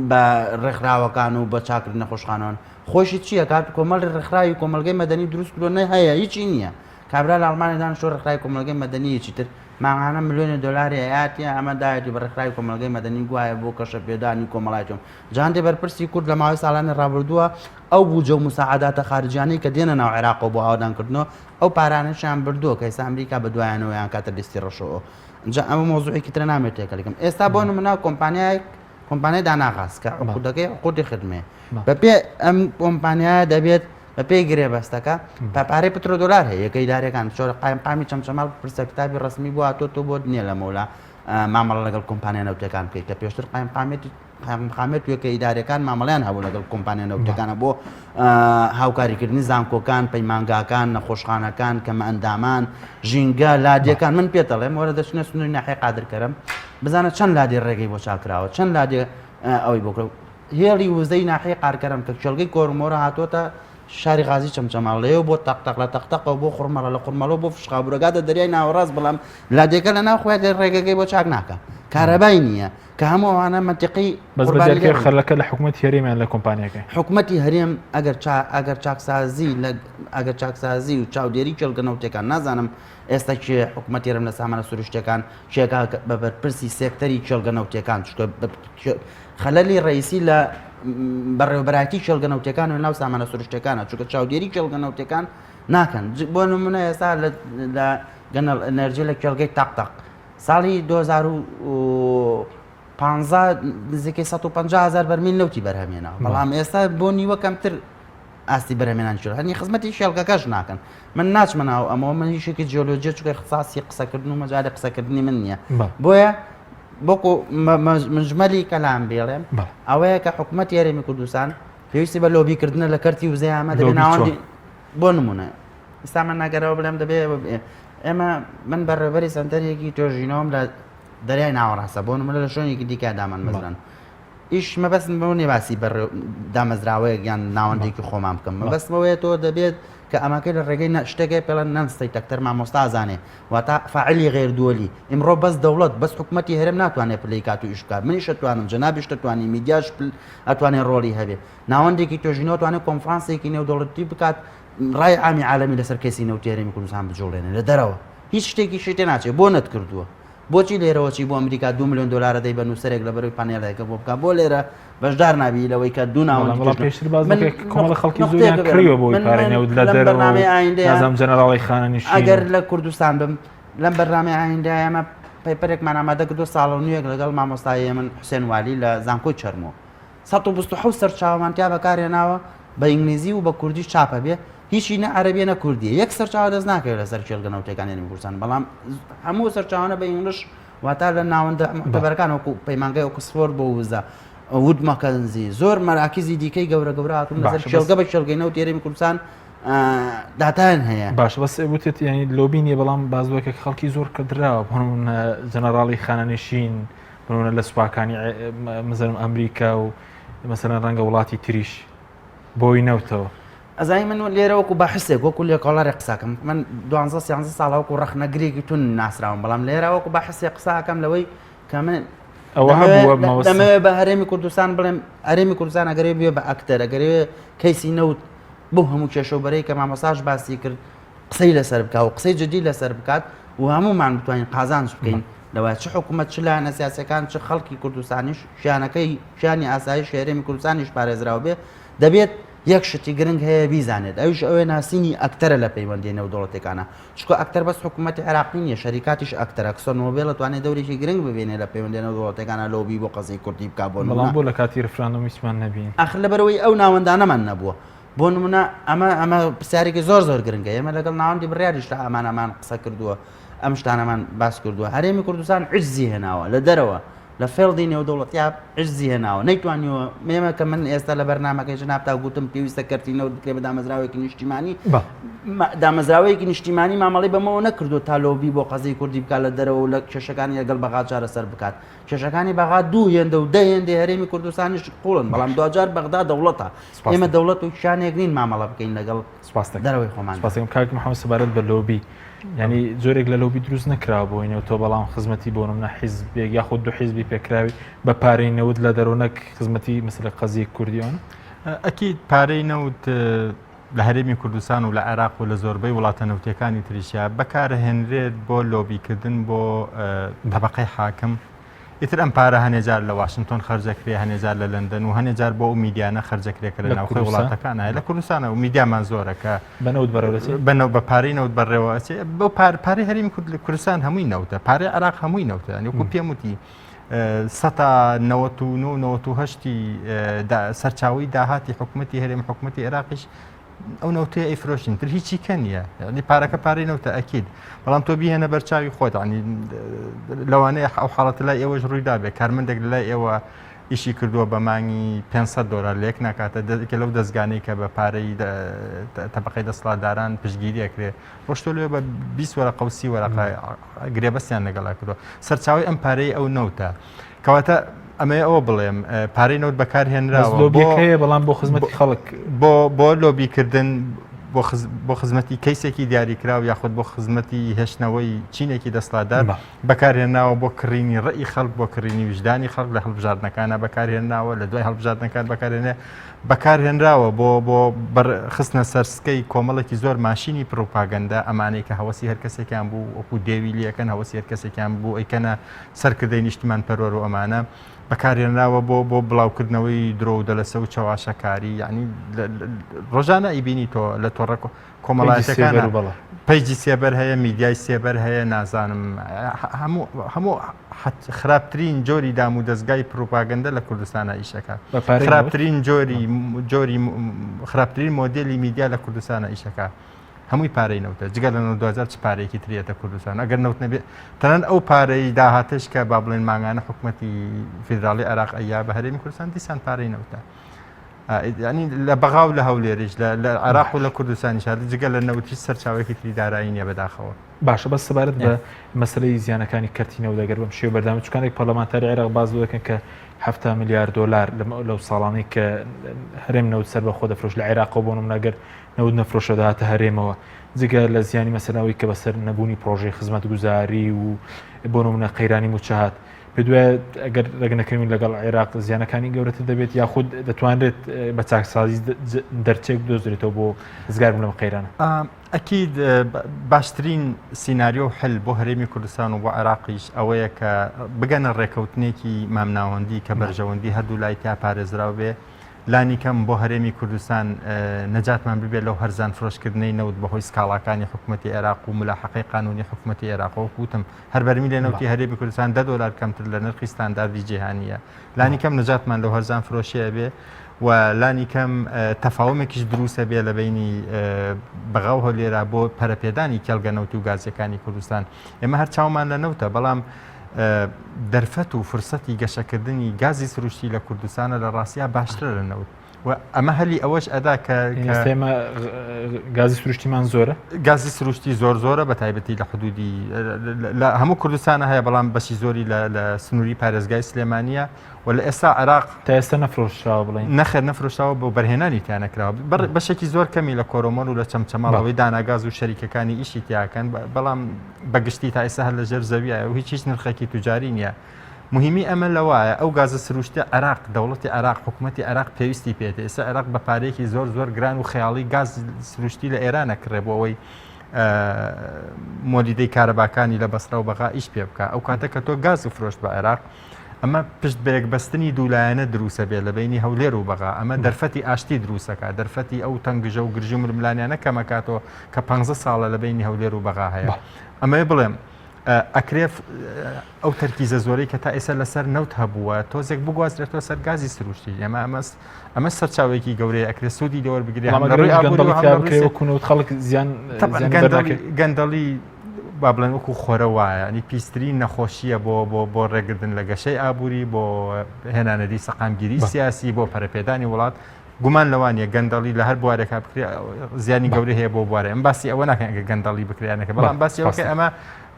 بە ڕێکخراوەکان و بە چاکردن نەخۆشخانەوەن خۆشی چییە کات کۆمەڵی ڕێکخراوی کۆمەلگەی مەدەنی دروست کردووە نە هەیە هیچی نییە کابرا لە ئەڵمانیا دانیشتووە ڕێکخراوی کۆمەڵگەی مەدەنی هیچی تر مانگانە ملیۆنێ دۆلاری ئەیاتێ ئەمە دایەتی بە ڕێکخراوی کۆمەڵگەی مەدەنی گوایە بۆ کەشە پێدانی کۆمەڵایەتی جا هەندێ بەرپرسی کورد لە ماوەی ساڵانی ڕابردووە ئەو بوجە و مساعداتە خارجیانەی کە دێنە ناو عێراقەوە بۆ ئاوەدانکردنەوە ئەو پارانەشیان بردووە کە ئێستا ئەمریکا بە دوایانەوە یان کاتە لیستی ڕەشەوە جا ئەمە مۆزوعێکی ترە نامێت تێکەڵیکەم ئێستا بۆ نمونە کۆمپانیایەک کۆمپانیای داناغاز کە عقودەکەی عقودی خدمێ بەپێ ئەم کۆمپانیایە دەبێت بەپێی گرێبەستەکە پە پارەی پترۆدۆلار هەیە یەکە ئیدارەکان چۆرە قایمقامی چەمچەماڵ پرسە کتابی ڕسمی بووە تۆ تۆ بۆت نییە لە مەولا مامەڵە لەگەڵ کۆمپانیا نەوتەکان بکەیت کە پێشتر قایمقامێتی قایمقامێت یەکە ئیدارەکان مامەڵیان هەبوو لەگەڵ کۆمپانیا نەوتەکانە بۆ هاوکاریکردنی زانکۆکان پەیمانگاکان نەخۆشخانەکان کەمە ئەندامان ژینگە لادیەکان من پێتەڵێم وەرە دەچنە سنووری ناحیە قادرکەرم بزانە چەند لادێ ڕێگەی بۆ چاکراوە چەند لادێ ئەوەی بۆ کرا هێڵی وزەی ناحیەی قارکەرەم کە کێڵگەی کۆرمۆرە هاتۆتە شاری غازی چەمچەماڵ لەوێ بۆ تەق تەق لە تەق تەقەوە بۆ خورمەڵە لە خورمەڵەوە بۆ فشخابورەگاتە دەریای ناوەڕاست بەڵام لادێکە لە ناو خۆیان ڕێگەکەی بۆ چاک ناکە کارەبای نییە کە هەموو ئەوانە مەنتیقی بەس قوربانی بەدەرکەی لێ بوون. خەلەکە لە حکومەتی هەرێمیان لە کۆمپانیاکەی حکومەتی هەرێم ئەگەر چا ئەگەر چاکسازی لە ئەگەر چاکسازی و چاودێری کێڵگە نەوتەکان نازانم ئێستا کێ حکومەتی هەرێم لە سامانە سروشتیەکان کێکا بە بەرپرسی سێکتەری کێڵگە نەوتیەکان چونکە خەلەلی ڕئیسی لە بەڕێوەبەرایەتی کێڵگە نەوتیەکان و ناو سامانە سروشتیەکانە چونکە چاودێری کێڵگە نەوتیەکان ناکەن بۆ نمونە ئێستا لە گەنەڵ ئەنەرجی لە کێڵگەی تاق تاق ساڵی 2015 نزیکەی 150 هزار بەرمیل نەوتی بەرهەمێناوە بەڵام ئێستا بۆ نیوە کەمتر ئاستی بەرهەمێنان چۆن هەنی خزمەتی شێڵگەکەش ناکەن من ناچمە ناو ئەمەوە من هیچێکی جیۆلۆجیە چونکە اختصاصی قسەکردن و مەجالی قسەکردنی من نییە بۆیە بۆکو مجمەلی کەلام بێڵێم ئەوەیە کە حکوومەت یاریمی کوردستان پێویستی بە لۆبیکردنە لە کەرتی وزەی ئامە دەبێ ناوەندی بۆ نمونە ئێستا من ناگەرەوە بڵێم دەبێ ئێمە من بەڕێوەبەری سەنتەرێکی توێژینەوەم لە دەریای ناوەڕاستە بۆ نمونە لە شوێنێکی دیکە دامان مەزران ئیش مەبەستم بەوە نیە باسی بەڕێ دامەزراوەیەک یان ناوەندێکی خۆمان بکەم مەبەستم ئەوەیە تۆ دەبێت کە ئەمەکەی لە ڕێگەی شتێکەی پێڵەن non state actor مامۆستا زانێ واتە فاعلی غیر دولی ئیمڕۆ بەس دەوڵەت بەس حکوومەتی هەرێم ناتوانێت play کات و ئیش بکات منیش ئەتوانم جەنابیش دەتوانی میدیاش ئەتوانێت ڕۆڵی هەبێ ناوەندێکی توێژینەوە توانێت کۆنفرانسێکی نێودەوڵەتی بکات ڕای عامی عالەمی لەسەر کەیسی نەوتی هەرێمی کوردستان بجوڵێنێ لە دەرەوە هیچ شتێکی شتێ ناچێت بۆ نەتکردووە بۆچی لێرەوە چی بۆ ئەمریکا دوو ملیۆن دۆلار ئەدەی بە نووسەرێک لەبەرەوەی پانێڵێکە بۆ بکا بۆ لێرە بەشدار نابی لەوەی کە دوو ناوەندی بەڵام توێژینەوە پێشتر باس من بکە کە کۆمەڵە خەڵکی نقطەیەک زۆریان ببێنم. کڕیوە بۆی من- پارەی من نەوت لە لەم دەرەوە و بەرنامەی ئایندەیە نازانم جەنەراڵی خانەنشین ئەگەر و لە کوردستان بم لەم بەرنامەی ئایندە ئێمە paper ێکمان ئامادە کردو ساڵ و نوێک لەگەڵ مامۆستای من حوسێن والی لە زانکۆی چەرمۆ 127 سەرچاوەمان تیا بەکارهێناوە بە ئینگلیزی و بە کوردیش چاپە بێ هیچی نە عەرەبیە نە کوردیە یەک سەرچاوە دەست ناکەوێت لەسەر کێڵگە نەوتیەکانی هەرێمی کوردستان بەڵام هەموو سەرچاوانە بە English واتا لە ناوەندە معتەبەرەکان وەکو پەیمانگای ئۆکسفۆرد بۆ وزە وود مەکەنزی زۆر مەراکیزی دیکەی گەورە گەورە هاتوون لەسەر باشە، بەس- کێڵگە بە کێڵگەی نەوتی هەرێمی کوردستان داتایان هەیە باشە بەس وتت یعنی لۆبی نییە بەڵام بازوەکە خەڵکی زۆر کردراوە بۆ نمونە جەنەراڵی خانەنشین بۆ نمونە لە سوپاکانی مەسەلەن ئەمریکا و مەسەلەن ڕەنگە وڵاتی تریش بۆی نەوتەوە. ئەزانی من لێرە وەکو باحسێک وەکو لێکۆڵەرێک قسەکەم من دوانزە سیانزە ساڵە وەکو ڕەخنەگرێکی تون ناسراوم بەڵام لێرە وەکو باحسێک قسەکەم لەوەی کە من ئەوە هەبووە مەوەست. دەمەوێت بە هەرێمی کوردستان بڵێم هەرێمی کوردستان ئەگەرێ بێ بە ئەکتەر ئەگەرێ کەیسی نەوت بۆ هەموو کێشە و بەرەی کە مامۆستاش باسی کرد قسەی لەسەر بکا و قسەی جدی لەسەر بکات و هەموومان بتوانین قازانج بکەین لەوە چ حکوومەت چ لایەنە سیاسەکان چ خەڵکی کوردستانیش ژیانەکەی ژیانی ئاسایش هەرێمی کوردستانیش پارێزراو بێ دەبێت یەک شتی گرنگ هەیە بیزانێت ئەویش ئەوێ ناسینی ئەکتەرە لە پەیوەندی نێودەوڵەتەکانە چونکە ئەکتەر بەس حکوومەتی عێراقی نییە شەریکاتیش ئەکتەرە ئەکسۆن مۆبیل ئەتوانێت دەورێکی گرنگ ببینێ لە پەیوەندی نێودەوڵەتەکانە لۆبی بۆ قەزیەی کوردی بکا بۆ بەڵام نمونە بۆ لە کاتی ڕفراندۆم هیچمان نەبین ئاخر لەبەرئەوەی ئەو ناوەندانەمان نەبووە بۆ نمونە ئەمە ئەمە پرسیارێکی زۆر زۆر گرنگە ئێمە لەگەڵ ناوەندی بڕیاریش لە ئامانەمان قسە کردووە ئەم شتانەمان باس کردووە هەرێمی کوردستان عجزی هێناوە لە دەرەوە لە field ی نێودەوڵەتیا عجزی هێناوە نەیتوانیوە مێمە کە من ئێستا لە بەرنامەکەی جەنابتا گوتم پێویستە کەرتی نەوت بکرێ بە دامەزراوێکی نیشتیمانی دامەزراوەیەکی نیشتیمانی مامەڵی بەمەوە نەکردو تا لۆبی بۆ قەزیەی کوردی بکات لە دەرەوە و لە کێشەکانی لەگەڵ بەغا چارەسەر بکات کێشەکانی بەغا دوو هێندە و دە هێندەی هەرێمی کوردستانیش قوڵن بەڵام دواجار بەغدا دەوڵەتە ئێمە دەوڵەت و کیانێک نین مامەڵە بکەین لەگەڵ دەرەوەی خۆمان. سپاس دەکەم کاک محەممەد سەبارەت بە لۆبی. ینی جۆرێک لە لۆبی دروست نەکراوە بۆ نەوتەوە بەڵام خزمەتی بۆ نمونە حیزبێک یاخود دوو حیزبی پێکراوی بە پارەی نەوت لە دەرەوە نەک خزمەتی مەسەلە قەزیە کوردیان. ئەکید پارەی نەوت لە هەرێمی کوردستان و لە عێراق و لە زۆربەی وڵاتە نەوتیەکانی تریشیا بەکارهێنرێت بۆ لۆبیکردن بۆ تەبەقەی حاکم ئیتر ئەم پارە هەنێ جار لە واشنتۆن خەرجەکرێ هەنێ جار لە لەندەن و هەنێ جار بۆ ئەو میدیانە خەرجەکرێ کە لە ناوخۆی وڵاتەکان هەیە لە کوردستانە و میدیامان زۆرە کە بە نەوت بەڕێوەچێ بە نەوت بە پارەی نەوت بەڕێوە ئەچێ بەو پار پارەی هەرێمی کورد لە کوردستان هەمووی نەوتە پارەی عێراق هەمووی نەوتە یانی وەکو پێم وتی سەتا 99 و 98 سەرچاوەی داهاتی حکوومەتی هەرێم حکوومەتی عێراقیش ئەو نەوتەیە ئەیفرۆشین تر هیچی کە نییە یعنی پارەکە پارەی نەوتە ئەکید بەڵام تۆ بیهێنە بەرچاوی خۆت عنی لەوانەیە ئەو حاڵەتە لای ئێوەش ڕوویدا بێ کارمەندێک لە لای ئێوە ئیشی کردووە بە مانگی 500 دلار لێک ناکاتە دەکە لەو دەستگانەی کە بە پارەی تەبقەی دەسڵاتداران پشتگیری ئەکرێ ڕۆشتۆ لێ بە 20 وەرەقە و 30 وەرەقە گرێبەستیان لەگەڵا کردووە سەرچاوی ئەم پارەی ئەو نەوتە کەواتە ئەمەوێ ئەوە بڵێم پارەی نەوت بەکارهێنراوە لۆبیەکەیە بەڵام بۆ خزمەتی خەڵک بۆ بۆ لۆبیکردن بۆ خزمەتی کەیسێکی دیاریکراو یاخود بۆ خزمەتی هێشتنەوەی چینێکی دەسڵاتدار بەکارهێناوە بۆ کڕینی ڕێی خەڵک بۆ کڕینی ویژدانی خەڵک لە هەڵبژاردنەکانە بەکارهێناوە لە دوای هەڵبژاردنەکان بەکارهێنێ بەکارهێنراوە بۆ بۆ خستنە سەرسکەی کۆمەڵێکی زۆر ماشینی پڕوپاگەندە ئەمانەی کە هەوەسی هەر کەسێکیان بوو وەکو دێوی لەکەن هەوەسی هەر کەسێکیان بوو ئەیکەنە سەرکردەی نیشتیمانپەروەر و ئەمانە بەکارهێنراوە بۆ بۆ بڵاوکردنەوەی درۆ و دەلەسە و چەواشەکاری یعنی ڕۆژانە ئیبینی تۆ لە تۆڕە کۆمەڵایەتەکان پەیجی سێبەر هەیە میدیای سێبەر هەیە نازانم هەموو هەموو خراپترین جۆری دام و دەستگای پروپاگەندە لە کوردستانە ئیشەکە خراپترین جۆری جۆری خراپترین مۆدلی میدیا لە کوردستانە ئیشەکە هەمووی پارەی نەوتە جگە لە 92 چ پارەیەکی تریەتە کوردستان ئەگەر نەوت نەبێ تەنانەت ئەو پارەی داهاتش کە با بڵێن مانگانە حکوومەتی فیدراڵی عێراق ئەیا بە هەرێمی کوردستان دیسان پارەی نەوتە ینی لە بەغا و لە هەولێریش لە عێراق و لە کوردستانیش هەر جگە لە نەوت هیچ سەرچاوەیەکی تری دارایی نییە بەداخەوە. باشە بەس سەبارەت بە مەسلەی زیانەکانی کەرتی نەوت ئەگەر بەم شێوە بەردەوام چکانێک پەرلەمانتاری عێراق باس لەوە دەکەن کە 70 ملیار دۆلار لەو ساڵانەی کە هەرێم نەوت سەر بە خۆ دەفرۆش لە عێراقەوە بۆ نمونە گەر نەوت نەفرۆشە دەهاتە هەرێمەوە جگە لە زیانی مەسەلەن ئەوەی کە بەسەر نەبوونی پرۆژەی خزمەتگوزاری و بۆ نمونە قەیرانی مووچە هات پێ دوایە ئەگەر ڕێک نەکەوین لەگەڵ عێراق زیانەکانی گەورەتر دەبێت یاخود دەتوانرێت بە چاکسازی دەرچێک بدۆزرێتەوە بۆ ڕزگاربوون لەم قەیرانە؟ ئەکید باشترین سیناریۆ و حل بۆ هەرێمی کوردستان و بۆ عێراقیش ئەوەیە کە بگەنە ڕێکەوتنێکی مامناوەندی کە بەرژەوەندی هەردوو لای تیا پارێزراو بێ لانیکەم بۆ هەرێمی کوردستان نەجاتمان ببێت لەو هەرزان فرۆشکردنەی نەوت بەهۆی سکاڵاکانی حکوومەتی عێراق و ملاحەقەی قانونی حکوومەتی عێراق وەکو وتم هەر بەرمیلێ نەوتی هەرێمی کوردستان دە دۆلار کەمتر لە نرخی ستانداردی جیهانییە لانیکەم نەجاتمان لەو هەرزان فرۆشیە بێ و لانیکەم تەفاومێکیش دروستە بێ لە بینی بەغا و هەولێرا بۆ پەرەپێدانی کێڵگە نەوت و گازیەکانی کوردستان ئێمە هەر چاومان لە نەوتە بەڵام دەرفەت و فرسەتی گەشەکردنی گازی سروشتی لە کوردستانە لە ڕاستیا باشترە لە نەوت و ئەمە هەلی ئەوەش ئەدا کە ئێمە گازی سروشتیمان زۆرە گازی سروشتی زۆر زۆرە بە تایبەتی لە حدودی لە هەموو کوردستانە هەیە بەڵام بەشی زۆری لە سنووری پارێزگای سلێمانە و لە ئێستا عێراق تا ئێستا نەفرۆشراوە بڵێین؟ نەخێر نەفرۆشراوە بۆ بەرهێنانی تیا نەکراوە بەشێکی زۆر کەمی لە کۆرۆمۆر و لە چەمچەماڵەوەی داناگاز و شەریکەکانی ئیشی تیاکەن بەڵام بەگشتی تا ئێستا هەر لە ژێر زەویە و هیچ هیچ نرخێکی توجاری نییە. مهمی ئەمە لەوایە ئەو گازە سروشتە عێراق دەوڵەتی عێراق حکوومەتی عێراق پێویستی پێێت ئێستا عێراق بە پارەیەکی زۆر زۆر گران و خەیاڵی گاز سروشتی لە ئێرانە کڕێ بۆ ئەوەی مۆلیدەی کارەباکانی لە بەسرە و بەغا ئیش پێ بکە ئەو کاتە کە تۆ گاز و فرۆشت بە عێراق ئەمە پشت بەیەکبەستنی دوولایەنە دروسە بێ لە بەینی هەولێر و بەغا، ئەمە دەرفەتی ئاشتی دروسەکا، دەرفەتی ئەو تەنگژە و گرژی و ململانیانە کەمەکاتەوە کە پانزە ساڵە لە بەینی هەولێر و بەغا هەیە. ئەمەوێ بڵێم ئەکرێ ئەو تەرکیزە زۆرەی کە تا ئێستا لەسەر نەوت هەبووە تۆزێک بگوازرێتەوە سەر گازی سروشتی. ئێمە ئەمە ئەمە سەرچاوەیەکی گەورەیە ئەکرێ سوودی لێ وەربگیرێ هەم لە ڕووی ئابووری و هەم لە ڕووی وەکو نەوت خەڵک زیان گەندەڵی با بڵێن وەکو خۆرە وایە ینی پیسترین نەخۆشیە بۆ بۆ بۆ ڕێگردن لە گەشەی ئابووری بۆ هێنانەدی سەقامگیری سیاسی بۆ پەرەپێدانی وڵات گومان لەوانە گەندەڵی لە هەر بوارێکا بکرێ زیانی گەورە هەیە بۆ بوارێ ئەم باسی ئەوە ناکەن ئەگەر گەندەڵی بکرێنەکە بەڵام باسی ئەوە ئەمە.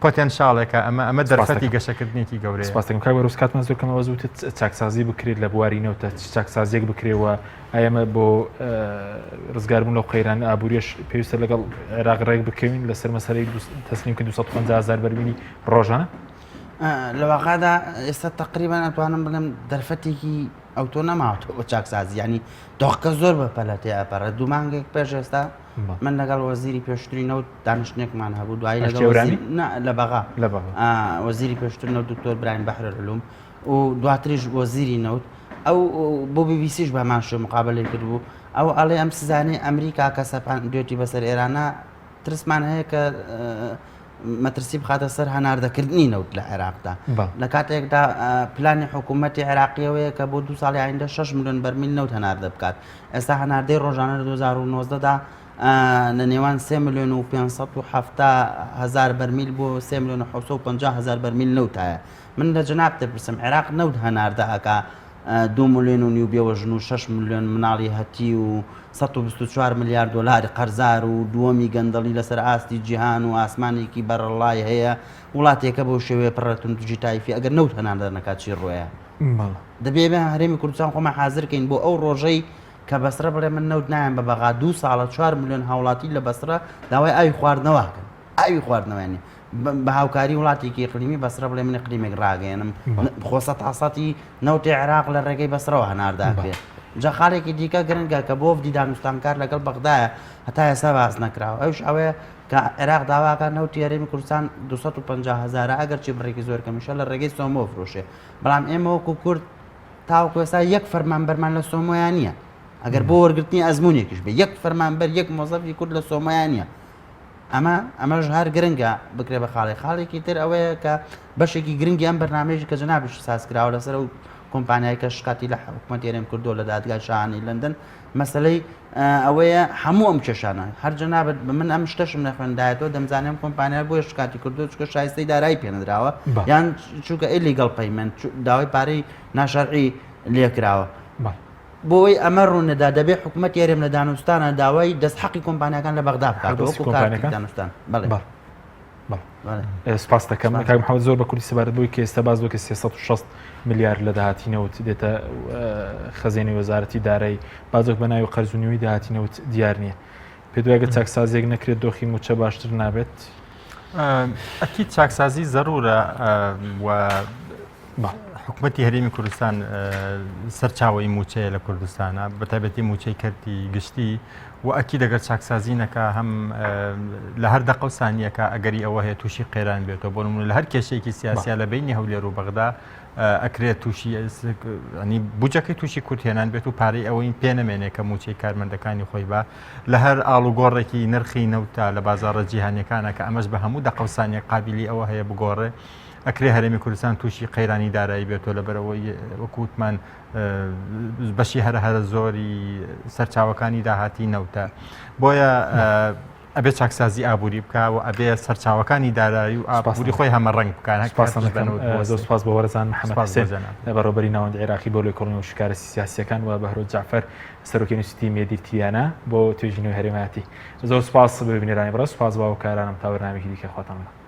پۆتێنشاڵێکە، ئەمە ئەمە دەرفەتی گەشەکردنێکی گەورەیە. سپاس دەکەم کاک بەهرۆز کاتمان زۆر کەمە بەس وتت چاکسازی بکرێت لە بواری نەوتە چ چاکسازیەک بکرێ و ئایا ئەمە بۆ ڕزگاربوون لەو قەیرانە ئابووریەش پێویستە لەگەڵ عێراق ڕێک بکەوین لەسەر مەسەلەی تەسلیم کردن 250 هەزار بەرمیلی ڕۆژانە؟ لە واقعدا ئێستا تقریبان ئەتوانم بڵێم دەرفەتێکی ئەوتۆ نەماوەتەوە بۆ چاکسازی ینی دۆخەکە زۆر بە پەلە تێ ئەپەڕێت دوو مانگێک پێش ئێستا من لەگەڵ وەزیری پێشتری نەوت دانیشتنێکمان هەبوو دوایی لەگەڵ لە بەغا لە بەغا وەزیری پێشتر نەوت دکتۆر برایم بەحر العلوم و دواتریش وەزیری نەوت ئەو بۆ بیبیسیش بەمان شێ مقابلەی کردبوو ئەو ئەڵێ ئەم سزانەی ئەمریکا کە سەپاندوێتی بەسەر ئێرانە ترسمان هەیە کە مەترسی بخاتە سەر هەناردەکردنی نەوت لە عێراقدا لە کاتێکدا پلانی حکوومەتی عێراقیەوەیە کە بۆ دو ساڵی ئایندە 6 میلیۆن بەرمیل نەوت هەناردە بکات ئێستا هەناردەی ڕۆژانە لە 2019 دا لە نێوان 3 میلیۆن و 570 هزار بەرمیل بۆ 3 میلیۆن و 750 هزار بەرمیل نەوتایە من لە جەناب دەپرسم عێراق نەوت هەناردە ئەکا دوو ملیۆن و نیو بێوەژن و شەش ملیۆن مناڵی هەتیو و 124 ملیار دۆلاری قەرزار و دووەمی گەندەڵی لەسەر ئاستی جیهان و ئاسمانێکی بەرەڵڵای هەیە وڵاتێکە بەو شێوەیە پڕ لە توندوتیژی تایفی ئەگەر نەوت هەناردە نەکات چی ڕووەیە دەبێ ئێمە هەرێمی کوردستان خۆمان حازر کەین بۆ ئەو ڕۆژەی کە بەسرە بڵێ من نەوت نایەم بە بەغا دوو ساڵە چوار ملیۆن هاوڵاتی لە بەسرە داوای ئاوی خواردنەوە ئەکەن ئاوی خواردنەوەیان نیە بە هاوکاری وڵاتێکی ئیقلیمی بەسرە بڵێ من ئیقلیمێک ڕاگەیەنم خۆ سەتاسەتی نەوتی عێراق لە ڕێگەی بەسرەوە هەنارداکرێت جا خاڵێکی دیکە گرنگە کە بۆ وەفدی دانوستانکار لەگەڵ بەغدایە هەتا ئێستا باس نەکراوە ئەوش ئەوەیە کە عێراق داواکە نەوتی هەرێمی کوردستان 250 هەزارە ئەگەرچی بڕێکی زۆر کەمیشە لە ڕێگەی سۆمۆ فرۆشێ بەڵام ئێمە وەکو کورد تاوەکو ئێستا یەک فەرمانبەرمان لە سۆمۆیان نییە ئەگەر بۆ وەرگرتنی ئەزمونێکیش بێ یەک فەرمانبەر یەک مۆزەفی کورد لە سۆمۆیان نییە ئەمە ئەمەش هەر گرنگە بکرێ بە خاڵێک خاڵێکی تر ئەوەیە کە بەشێکی گرنگی ئەم بەرنمەیەش کە جەنابیش ساز کراوە لەسەر ئەو کۆمپانیای کە شکاتی لە حکوومەت هەرێم کردو لە دادگای شاهانەی لەندەن مەسلەی ئەوەیە هەموو ئەم کێشانە هەر جەنابەت بە من ئەم شتەشم نەخوێندایەتەوە دەمزانێم کۆمپانیا بۆیە شکاتی کردو چکە شایستەی دارایی پێنەدراوە یان چونکە illegal payment داوای پارەی ناشەرعی لێکراوە. بۆ ئەوەی ئەمە ڕوونەدا دەبێ حکومەتی هەرێم لە دانوستانە داوای دەست حەقی کۆمپانیاکان لە بەغدا بکات وەکو کارتی دانوستان. بەڵێ. سپاس دەکەم کاک محەممەد زۆر بە کوردی سەبارەت بۆی کە ئێستا باس بۆ کە 360 ملیار لە داهاتی نەوت دێتە خەزێنەی وەزارەتی دارایی بازێک بە ناوی قەرز و نیوەی داهاتی نەوت دیار نییە پێ دوایگە چاکسازیەک نەکرێت دۆخی موچە باشتر نابێت ئەکید چاکسازی زەرورە و حکومەتی هەرێمی کوردستان سەرچاوەی مووچەیە لە کوردستانە بە تایبەتی مووچەی کەرتی گشتی و ئەکی دەگەر چاکسازی نەکە هەم لە هەر دەقە و سانیەکە ئەگەری ئەوە هەیە تووشی قەیران بێتەوە بۆ نمونە لە هەر کێشەیەکی سیاسیا لە بینی هەولێر و بەغدا ئەکرێت تووشی ینی بجەکەی تووشی کورتهێنان بێت و پارەی ئەوەی پێ نەمێنێ کە مووچەی کارمەندەکانی خۆی بە لە هەر ئاڵوگۆڕێکی نرخی نەوتە لە بازاڕە جیهانیەکانە کە ئەمەش بە هەموو دەقە و سانیە قابلی ئەوە هەیە بگۆڕێ ئەکرێ هەرێمی کوردستان تووشی قەیرانی دارایی بێتەوە لەبەرئەوەی وەکو وتمان بەشی هەرە هەرە زۆری سەرچاوەکانی داهاتی نەوتە بۆیە ئەبێ چاکسازی ئابووری بکە و ئەبێ سەرچاوەکانی دارایی و ئابووری خۆی هەمە ڕەنگ بکات زۆر سپاس بۆ وەرزان محەممەد حسێن بەڕێوەبەری ناوەندی عێراقی بۆ لێکۆڵینەوە و شیکارە سیاسییەکان و بەهرۆز جەعفەر سەرۆکی ئینستیتوتی مێدیتریانا بۆ توێژینەوەی هەرێمایەتی زۆر سپاس بە بینەرانی بەڕێز سپاس بۆ هاوکارانم تا بەرنامەیەکی دیکە خواتان لەگەڵ.